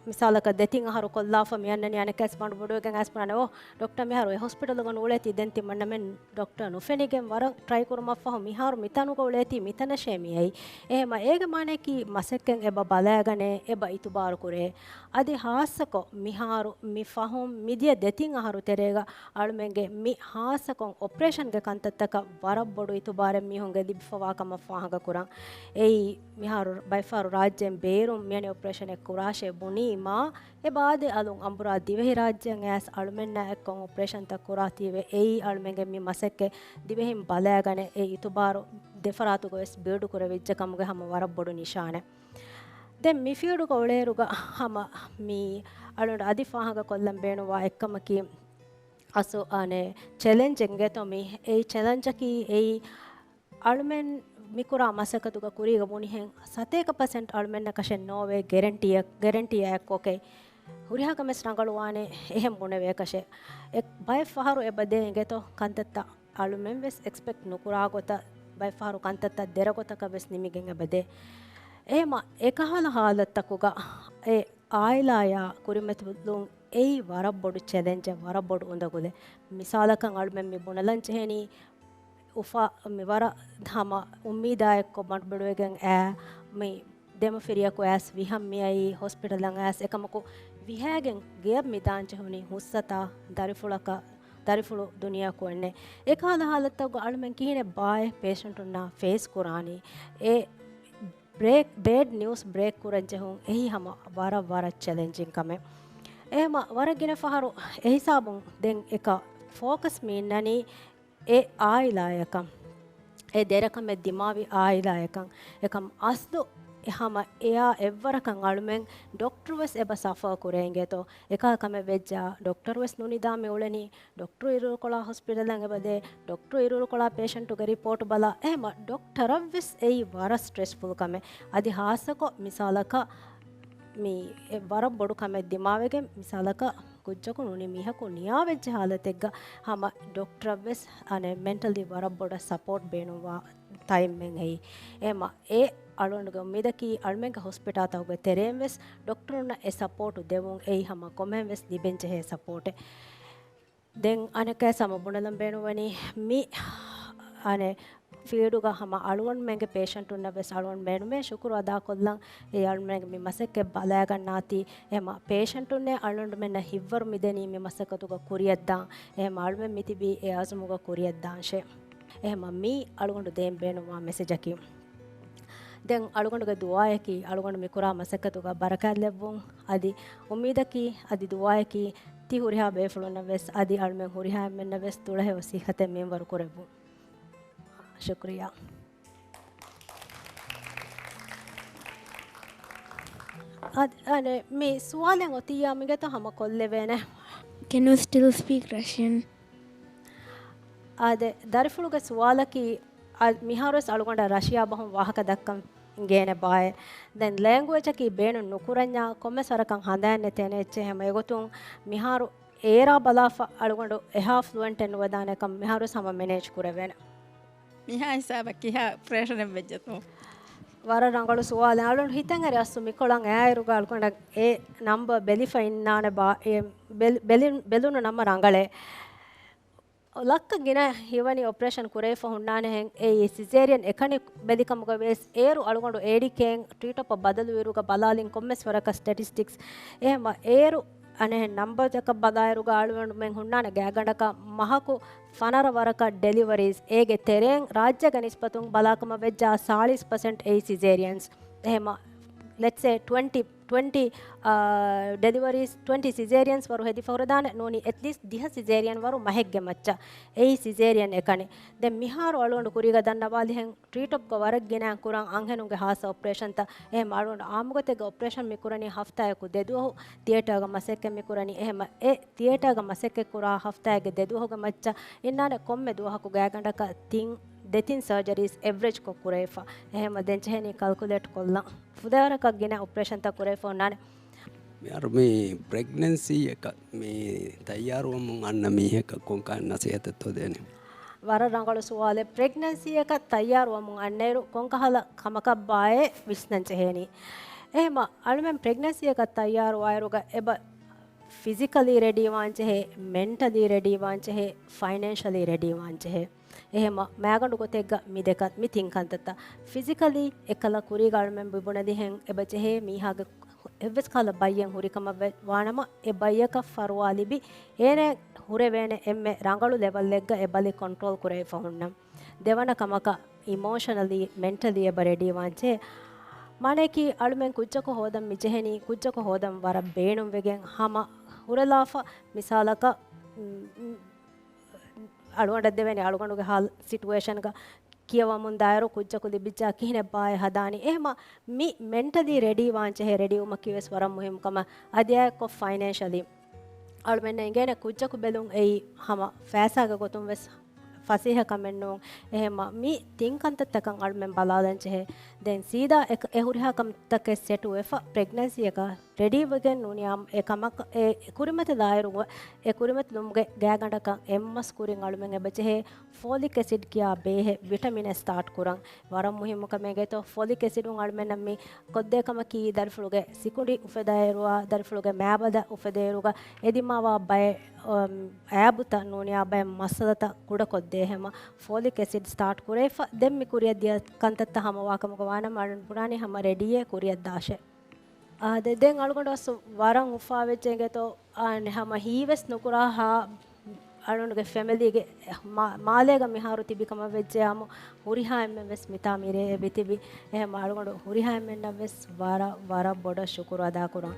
މިސާލަކަށް ދެތިން އަހަރު ކޮށްލާފަ މިއަންނަނީ އަނެއްކާސް ބަނޑުބޮޑުވެގެން އައިސް ބުނާނެ، އޯ، ޑޮކްޓަރ މިހާރު އެ ހޮސްޕިޓަލުގަ ނޫޅޭތީ ދެން ތި މަންނަމެން ޑޮކްޓަރ ނުފެނިގެން ވަރަށް ޓްރައި ކުރުމަށްފަހު މިހާރު މިތަނުގަ އުޅޭތީ މިތަނަށޭ މިއައީ. އެހެމަ އޭގެ މާނައަކީ މަސައްކަތް އެބަ ބަލައިގަނޭ، އެބަ އިތުބާރު ކުރޭ. އަދި ހާއްސަކޮށް މިހާރު މި ފަހުން މިދިޔަ ދެތިން އަހަރު ތެރޭގަ އަޅުމެންގެ މި ހާއްސަކޮށް އޮޕަރޭޝަންގެ ކަންތައްތަކަށް ވަރަށް ބޮޑު އިތުބާރެއް މީހުންގެ ލިބިފަވާ ކަމަށް ފާހަގަކުރަން. އެއީ މިހާރު ބައެއްފަހަރު ރާއްޖޭން ބޭރުން މިއަނެއް އޮޕަރޭޝަނެއް ކުރާށޭ ބުނީމާ، އެބަ އާދެ އަލުން އަނބުރާ ދިވެހިރާއްޖެއަށް އައިސް އަޅުމެންނާ އެއްކޮށް އޮޕަރޭޝަންތައް ކުރާތީވެ. އެއީ އަޅުމެންގެ މި މަސައްކަތް ދިވެހިން ބަލައިގަނެ އެ އިތުބާރު ދެފަރާތުގަ ވެސް ބިލްޑް ކުރެވިއްޖެ ކަމުގެ ހަމަ ވަރަށް ބޮޑު ނިޝާނެއް. ދެން މި ފީލްޑުގަ އުޅޭއިރުގަ ހަމަ މި އަޅުގަނޑު އަދި ފާހަގަ ކޮށްލަން ބޭނުންވާ އެއްކަމަކީ، އަސްލު އަނެއް ޗެލެންޖެއް އިނގޭތޯ މީ. އެއީ ޗެލެންޖަކީ އެއީ އަޅުމެން މިކުރާ މަސައްކަތުގަ ކުރީގަ ބުނިހެން ސަތޭކަ ޕަސެންޓް އަޅުމެންނަކަށެއް ނޯވޭ ގެރެންޓީއެއް، ގެރެންޓީއެއް ކޮކެއް. ހުރިހާ ކަމެއް ރަނގަޅުވާނެ އެހެން ބުނެވޭކަށެއް. އެ ބައެއް ފަހަރު އެބަ ދޭ އިނގޭތޯ ކަންތައްތައް އަޅުމެން ވެސް އެކްސްޕެކްޓް ނުކުރާ ގޮތަށް ބައެއް ފަހަރު ކަންތައްތައް ދެރަ ގޮތަކަށް ވެސް ނިމިގެން އެބަ ދޭ. އެހެމަ އެކަހަލަ ހާލަތްތަކުގަ އެ އާއިލާޔާ ކުރިމަތިލުން އެއީ ވަރަށް ބޮޑު ޗެލެންޖެއް، ވަރަށް ބޮޑު އުނދަގުލެއް. މިސާލަކަށް އަޅުމެން މި ބުނެލަން ޖެހެނީ އުފާ މި ވަރަށް ހަމަ އުއްމީދާއެއްކޮށް ބަނޑުބޮޑުވެގެން އައި މި ދެމަފިރިޔަކު އައިސް ވިހަން މިއައީ ހޮސްޕިޓަލަށް އައިސް އެކަމަކު ވިހައިގެން ގެޔަށް މި ދާން ޖެހުނީ ހުސްއަތާ ދަރިފުޅަކަށް، ދަރިފުޅު ދުނިޔެއަކު އެންނެ. އެކަހަލަ ހާލަތްތަކުގަ އަޅުމެން ކިހިނެއް ބާއޭ ޕޭޝަންޓުންނާ ފޭސް ކުރާނީ؟ އެ ބްރޭކް، ބޭޑް ނިއުސް ބްރޭކް ކުރަން ޖެހުން އެއީ ހަމަ ވަރަށް، ވަރަށް ޗެލެންޖިން ކަމެއް. އެހެމަ ވަރަށް ގިނަ ފަހަރު އެހިސާބުން ދެން އެކަ ފޯކަސް މި އިންނަނީ އެ އާއިލާޔަކަށް، އެ ދެރަކަމެއް ދިމާވި އާއިލާޔަކަށް. އެކަމް އަސްލު އެ ހަމަ އެއާ އެއްވަރަކަށް އަޅުމެން ޑޮކްޓަރު ވެސް އެބަ ސަފަރ ކުރޭ އިނގޭތޯ. އެކަހަލަ ކަމެއް ވެއްޖާ ޑޮކްޓަރު ވެސް ނުނިދާ މި އުޅެނީ. ޑޮކްޓަރު އިރުއިރުކޮޅާ ހޮސްޕިޓަލަށް އެބަދޭ، ޑޮކްޓަރު އިރުއިރުކޮޅާ ޕޭޝަންޓުގެ ރިޕޯޓު ބަލާ، އެހެމަ ޑޮކްޓަރަށްވެސް އެއީ ވަރަށް ސްޓްރެސްފުލް ކަމެއް. އަދި ހާއްސަކޮށް މިސާލަކަށް މި އެ ވަރަށް ބޮޑު ކަމެއް ދިމާވެގެން، މިސާލަކަށް ކުއްޖަކު ނޫނީ މީހަކު ނިޔާވެއްޖެ ހާލަތެއްގަ ހަމަ ޑޮކްޓަރަށްވެސް އަނެއް މެންޓަލީ ވަރަށް ބޮޑަށް ސަޕޯޓް ބޭނުންވާ ޓައިމެއް އެއީ. އެހެމަ އެ އަޅުގަނޑުގެ އުއްމީދަކީ އަޅުމެންގެ ހޮސްޕިޓާލްތަކުގެ ތެރެއިން ވެސް ޑޮކްޓަރުންނަށް އެ ސަޕޯޓު ދެވުން އެއީ ހަމަ ކޮންމެހެން ވެސް ލިބެން ޖެހޭ ސަޕޯޓެއް. ދެން އަނެއްކާ ހަމަ ބުނެލަން ބޭނުންވަނީ މި އަނެއް ފީލްޑުގަ ހަމަ އަޅުގަނޑުމެންގެ ޕޭޝަންޓުންނަށް ވެސް އަޅުގަނޑު ބޭނުމޭ ޝުކުރު އަދާކޮށްލަން. އެ އަޅުގަނޑުމެންގެ މި މަސައްކަތް ބަލައިގަންނާތީ، އެހެމަ ޕޭޝަންޓުންނޭ އަޅުގަނޑުމެންނަށް ހިތްވަރު މިދެނީ މި މަސައްކަތުގަ ކުރިއަށްދާން. އެހެމަ އަޅުމެން މިތިބީ އެ އަޒުމުގަ ކުރިއަށްދާންށޭ. އެހެމަ މީ އަޅުގަނޑު ދޭން ބޭނުންވާ މެސެޖަކީ. ދެން އަޅުގަނޑުގެ ދުޢާއަކީ އަޅުގަނޑު މިކުރާ މަސައްކަތުގަ ބަރަކާތްލެއްވުން. އަދި އުއްމީދަކީ އަދި ދުޢާއަކީ ތި ހުރިހާ ބޭފުޅުންނަށް ވެސް އަދި އަޅުމެން ހުރިހާ އެންމެންނަށް ވެސް ދުޅަހެޔޮ ސިއްހަތެއް މިންވަރު ކުރެއްވުން. ޝުކުރިއްޔާ. އަދި އަނެއް މި ސުވާލެއް އޮތިއްޔާ މިގެތޯ ހަމަ ކޮށްލެވޭނެ. Can you still speak Russian? އާދެ، ދަރިފުޅުގެ ސުވާލަކީ، އަ، މިހާރުވެސް އަޅުގަނޑަށް ރަޝިޔާ ބަހުން ވާހަކަ ދައްކަން ގޭނެ ބާއޭ. ދެން ލޭންގުއޭޖަކީ ބޭނުން ނުކުރަންޏާ ކޮންމެސް ވަރަކަށް ހަނދާން ނެތޭނެ އެއްޗެއް. ހަމަ އެގޮތުން މިހާރު އޭރާ ބަލާފަ އަޅުގަނޑު އެހާ ފްލުއެންޓެއް ނުވެދާނެކަން މިހާރުވެސް ހަމަ މެނޭޖް ކުރެވޭނެ. މިހާ ހިސާބަށް ކިހާ ޕްރެޝަރެއް ވެއްޖެތޯ؟ ވަރަށް ރަނގަޅު ސުވާލެއް. އަޅުން ހިތަށް އެރި އަސްލު މިކޮޅަށް އައިއިރުގަ އަޅުގަނޑަށް އެ ނަމްބަރ ބެލިފަ އިންނާނެ ބާ، އެ ބެލި-، ބެލި-، ބެލުނު ނަމަ ރަނގަޅޭ. ލައްކަ ގިނަ ހިވަނީ އޮޕަރޭޝަން ކުރެވިފަ ހުންނާނެހެން އެއީ ސިޒޭރިއަން އެކަނި ބެލިކަމުގަ ވިޔަސް އޭރު އަޅުގަނޑު އޭޑީކޭއިން ޓްރީޓޮޕަށް ބަދަލުވިއިރުގަ ބަލާލިން ކޮންމެސް ވަރަކަށް ސްޓެޓިސްޓިކްސް އެހެމަ އޭރު އަނެއް ނަމްބަރ ތަކަށް ބަލާއިރުގަ އަޅުގަނޑުމެން ހުންނާނެ ގާތްގަނޑަކަށް މަހަކު ފަނަރަ ވަރަކަށް ޑެލިވަރީސް. އޭގެ ތެރޭން ރާއްޖޭގަ ނިސްބަތުން ބަލާކަމަށް ވެއްޖާ ސާޅީސް ޕަސެންޓް އެއީ ސިޒޭރިއަންސް. އެހެމަ let's say ޓްވެންޓީ، ޓްވެންޓީ، އާ، ޑެލިވަރީސް، ޓްވެންޓީ ސިޒޭރިއަންސް ވަރު ހެދިފަ ހުރެދާނެ ނޫނީ އެޓްލީސްޓް ދިހަ ސިޒޭރިއަން ވަރު މަހެއްގެ މައްޗަށް. އެއީ ސިޒޭރިއަން އެކަނި. ދެން މިހާރު އަޅުގަނޑު ކުރީގަ ދަންނަވާލިހެން ޓްރީޓޮޕްގަ ވަރަށް ގިނައިން ކުރަން އަންހެނުންގެ ހާއްސަ އޮޕަރޭޝަންތައް. އެހެމަ އަޅުގަނޑު އާއްމުގޮތެއްގަ އޮޕަރޭޝަން މި ކުރަނީ ހަފްތާއަކު ދެދުވަހު ތިއޭޓާގަ މަސައްކަތް މި ކުރަނީ. އެހެމަ އެ ތިއޭޓާގަ މަސައްކަތް ކުރާ ހަފްތާއެއްގެ ދެދުވަހުގެ މައްޗަށް އިންނާނެ ކޮންމެ ދުވަހަކު ގާތްގަނޑަކަށް ތިން، ދެތިން ސަރޖަރީސް އެވްރެޖްކޮށް ކުރެވިފަ. އެހެމަ ދެން ޖެހެނީ ކަލްކުލޭޓް ކޮށްލަން. ފުދޭވަރަކަށް ގިނަ އޮޕަރޭޝަންތައް ކުރެވިފަ ހުންނާނެ. މިހާރު މި ޕްރެގްނެންސީއަކަށް މި ތައްޔާރުވަމުން އަންނަ މީހަކަށް ކޮންކަހަލަ ނަސޭހަތެއްތޯ ދޭނެ؟ ވަރަށް ރަނގަޅު ސުވާލެއް. ޕްރެގްނެންސީއަކަށް ތައްޔާރުވަމުން އަންނައިރު ކޮންކަހަލަ ކަމަކަށްބާއޭ ވިސްނަން ޖެހޭނީ. އެހެމަ އަޅުމެން ޕްރެގްނެންސީއަކަށް ތައްޔާރުވާއިރުގަ އެބަ ފިޒިކަލީ ރެޑީވާން ޖެހޭ، މެންޓަލީ ރެޑީވާން ޖެހޭ، ފައިނޭންޝަލީ ރެޑީވާން ޖެހޭ. އެހެމަ މައިގަނޑު ގޮތެއްގަ މި ދެކަ-، މި ތިން ކަންތައްތައް. ފިޒިކަލީ އެއްކަލަ ކުރީގަ އަޅުމެން ބުނެދިހެން އެބަ ޖެހޭ މީހާގެ އެއްވެސް ކަހަލަ ބައްޔެއް ހުރިކަމަށް ވެ-، ވާނަމަ އެ ބައްޔަކަށް ފަރުވާ ލިބި އޭނަ ހުރެވޭނެ އެންމެ ރަނގަޅު ލެވަލްއެއްގަ އެ ބަލި ކޮންޓްރޯލް ކުރެވިފަ ހުންނަން. ދެވަނަ ކަމަކަށް އިމޯޝަނަލީ، މެންޓަލީ އެބަ ރެޑީވާންޖެހޭ. މާނަޔަކީ އަޅުމެން ކުއްޖަކު ހޯދަން މިޖެހެނީ، ކުއްޖަކު ހޯދަން ވަރަށް ބޭނުންވެގެން ހަމަ ހުރެލާފަ. މިސާލަކަށް، މް، މް، އަޅުގަނޑަށް ދެވޭނެ އަޅުގަނޑުގެ ހާލް ސިޓުއޭޝަންގަ ކިޔަވަމުން ދާއިރު ކުއްޖަކު ލިބިއްޖާ ކިހިނެއްބާއޭ ހަދާނީ. އެހެމަ މި މެންޓަލީ ރެޑީވާންޖެހޭ، ރެޑީވުމަކީވެސް ވަރަށް މުހިއްމު ކަމަށް. އަދި އާއެއްކޮށް ފައިނޭންޝަލީ އަޅުމެންނަށް އިނގޭނެ ކުއްޖަކު ބެލުން އެއީ ހަމަ ފައިސާގެ ގޮތުން ވެސް ފަސޭހަ ކަމެއް ނޫން. އެހެމަ މި ތިން ކަންތައްތަކަށް އަޅުމެން ބަލާލަން ޖެހޭ. ދެން ސީދާ އެ، އެ ހުރިހާ ކަންތަކެއް ސެޓުވެފަ ޕްރެގްނެންސީއަކަށް ރެޑީވެގެން ނޫނިއްޔާ އެ ކަމަކަށް އެ ކުރިމަތިލާއިރު އެ ކުރިމަތިލުމުގެ ގާތްގަނޑަކަށް އެއްމަސް ކުރިން އަޅުމެން އެބަޖެހޭ ފޯލިކް އެސިޑް ކިޔާ ބޭހެއް ވިޓަމިނެއް ސްޓާޓް ކުރަން. ވަރަށް މުހިއްމު ކަމެއް ގެތޯ. ފޯލިކް އެސިޑުން އަޅުމެންނަށް މި ކޮށްދޭ ކަމަކީ ދަރިފުޅުގެ ސިކުނޑި އުފެދާއިރުވާ، ދަރިފުޅުގެ މައިބަދަ އުފެދޭއިރުގަ އެދިމާވާ ބައެއް، އަމް، އައިބުތައް ނޫނިއްޔާ ބައެއް މައްސަލަތައް ކުޑަކޮށްދޭ. އެހެމަ ފޯލިކް އެސިޑް ސްޓާޓް ކުރެވިފަ ދެން މި ކުރިއަށް ދިޔަ ކަންތައްތައް ހަމަވާކަމުގަ ވާނަމަ އަޅުން ބުނާނީ ހަމަ ރެޑީއޭ ކުރިއަށް ދާށޭ. އާދެ، ދެން އަޅުގަނޑު އަސް ވަރަށް އުފާވެއްޖެ އިނގޭތޯ، އާނ ހަމަ ހީވެސް ނުކުރާ ހާ އަޅުގަނޑުގެ ފެމިލީގެ މާ-، މާލޭގަ މިހާރު ތިބި ކަމަށް ވެއްޖެއާމު ހުރިހާ އެންމެން ވެސް މިތާ މިރޭ އެބިތިބި. އެހެމަ އަޅުގަނޑު ހުރިހާ އެންމެންނަށް ވެސް ވަރަށް، ވަރަށް ބޮޑަށް ޝުކުރު އަދާކުރަން.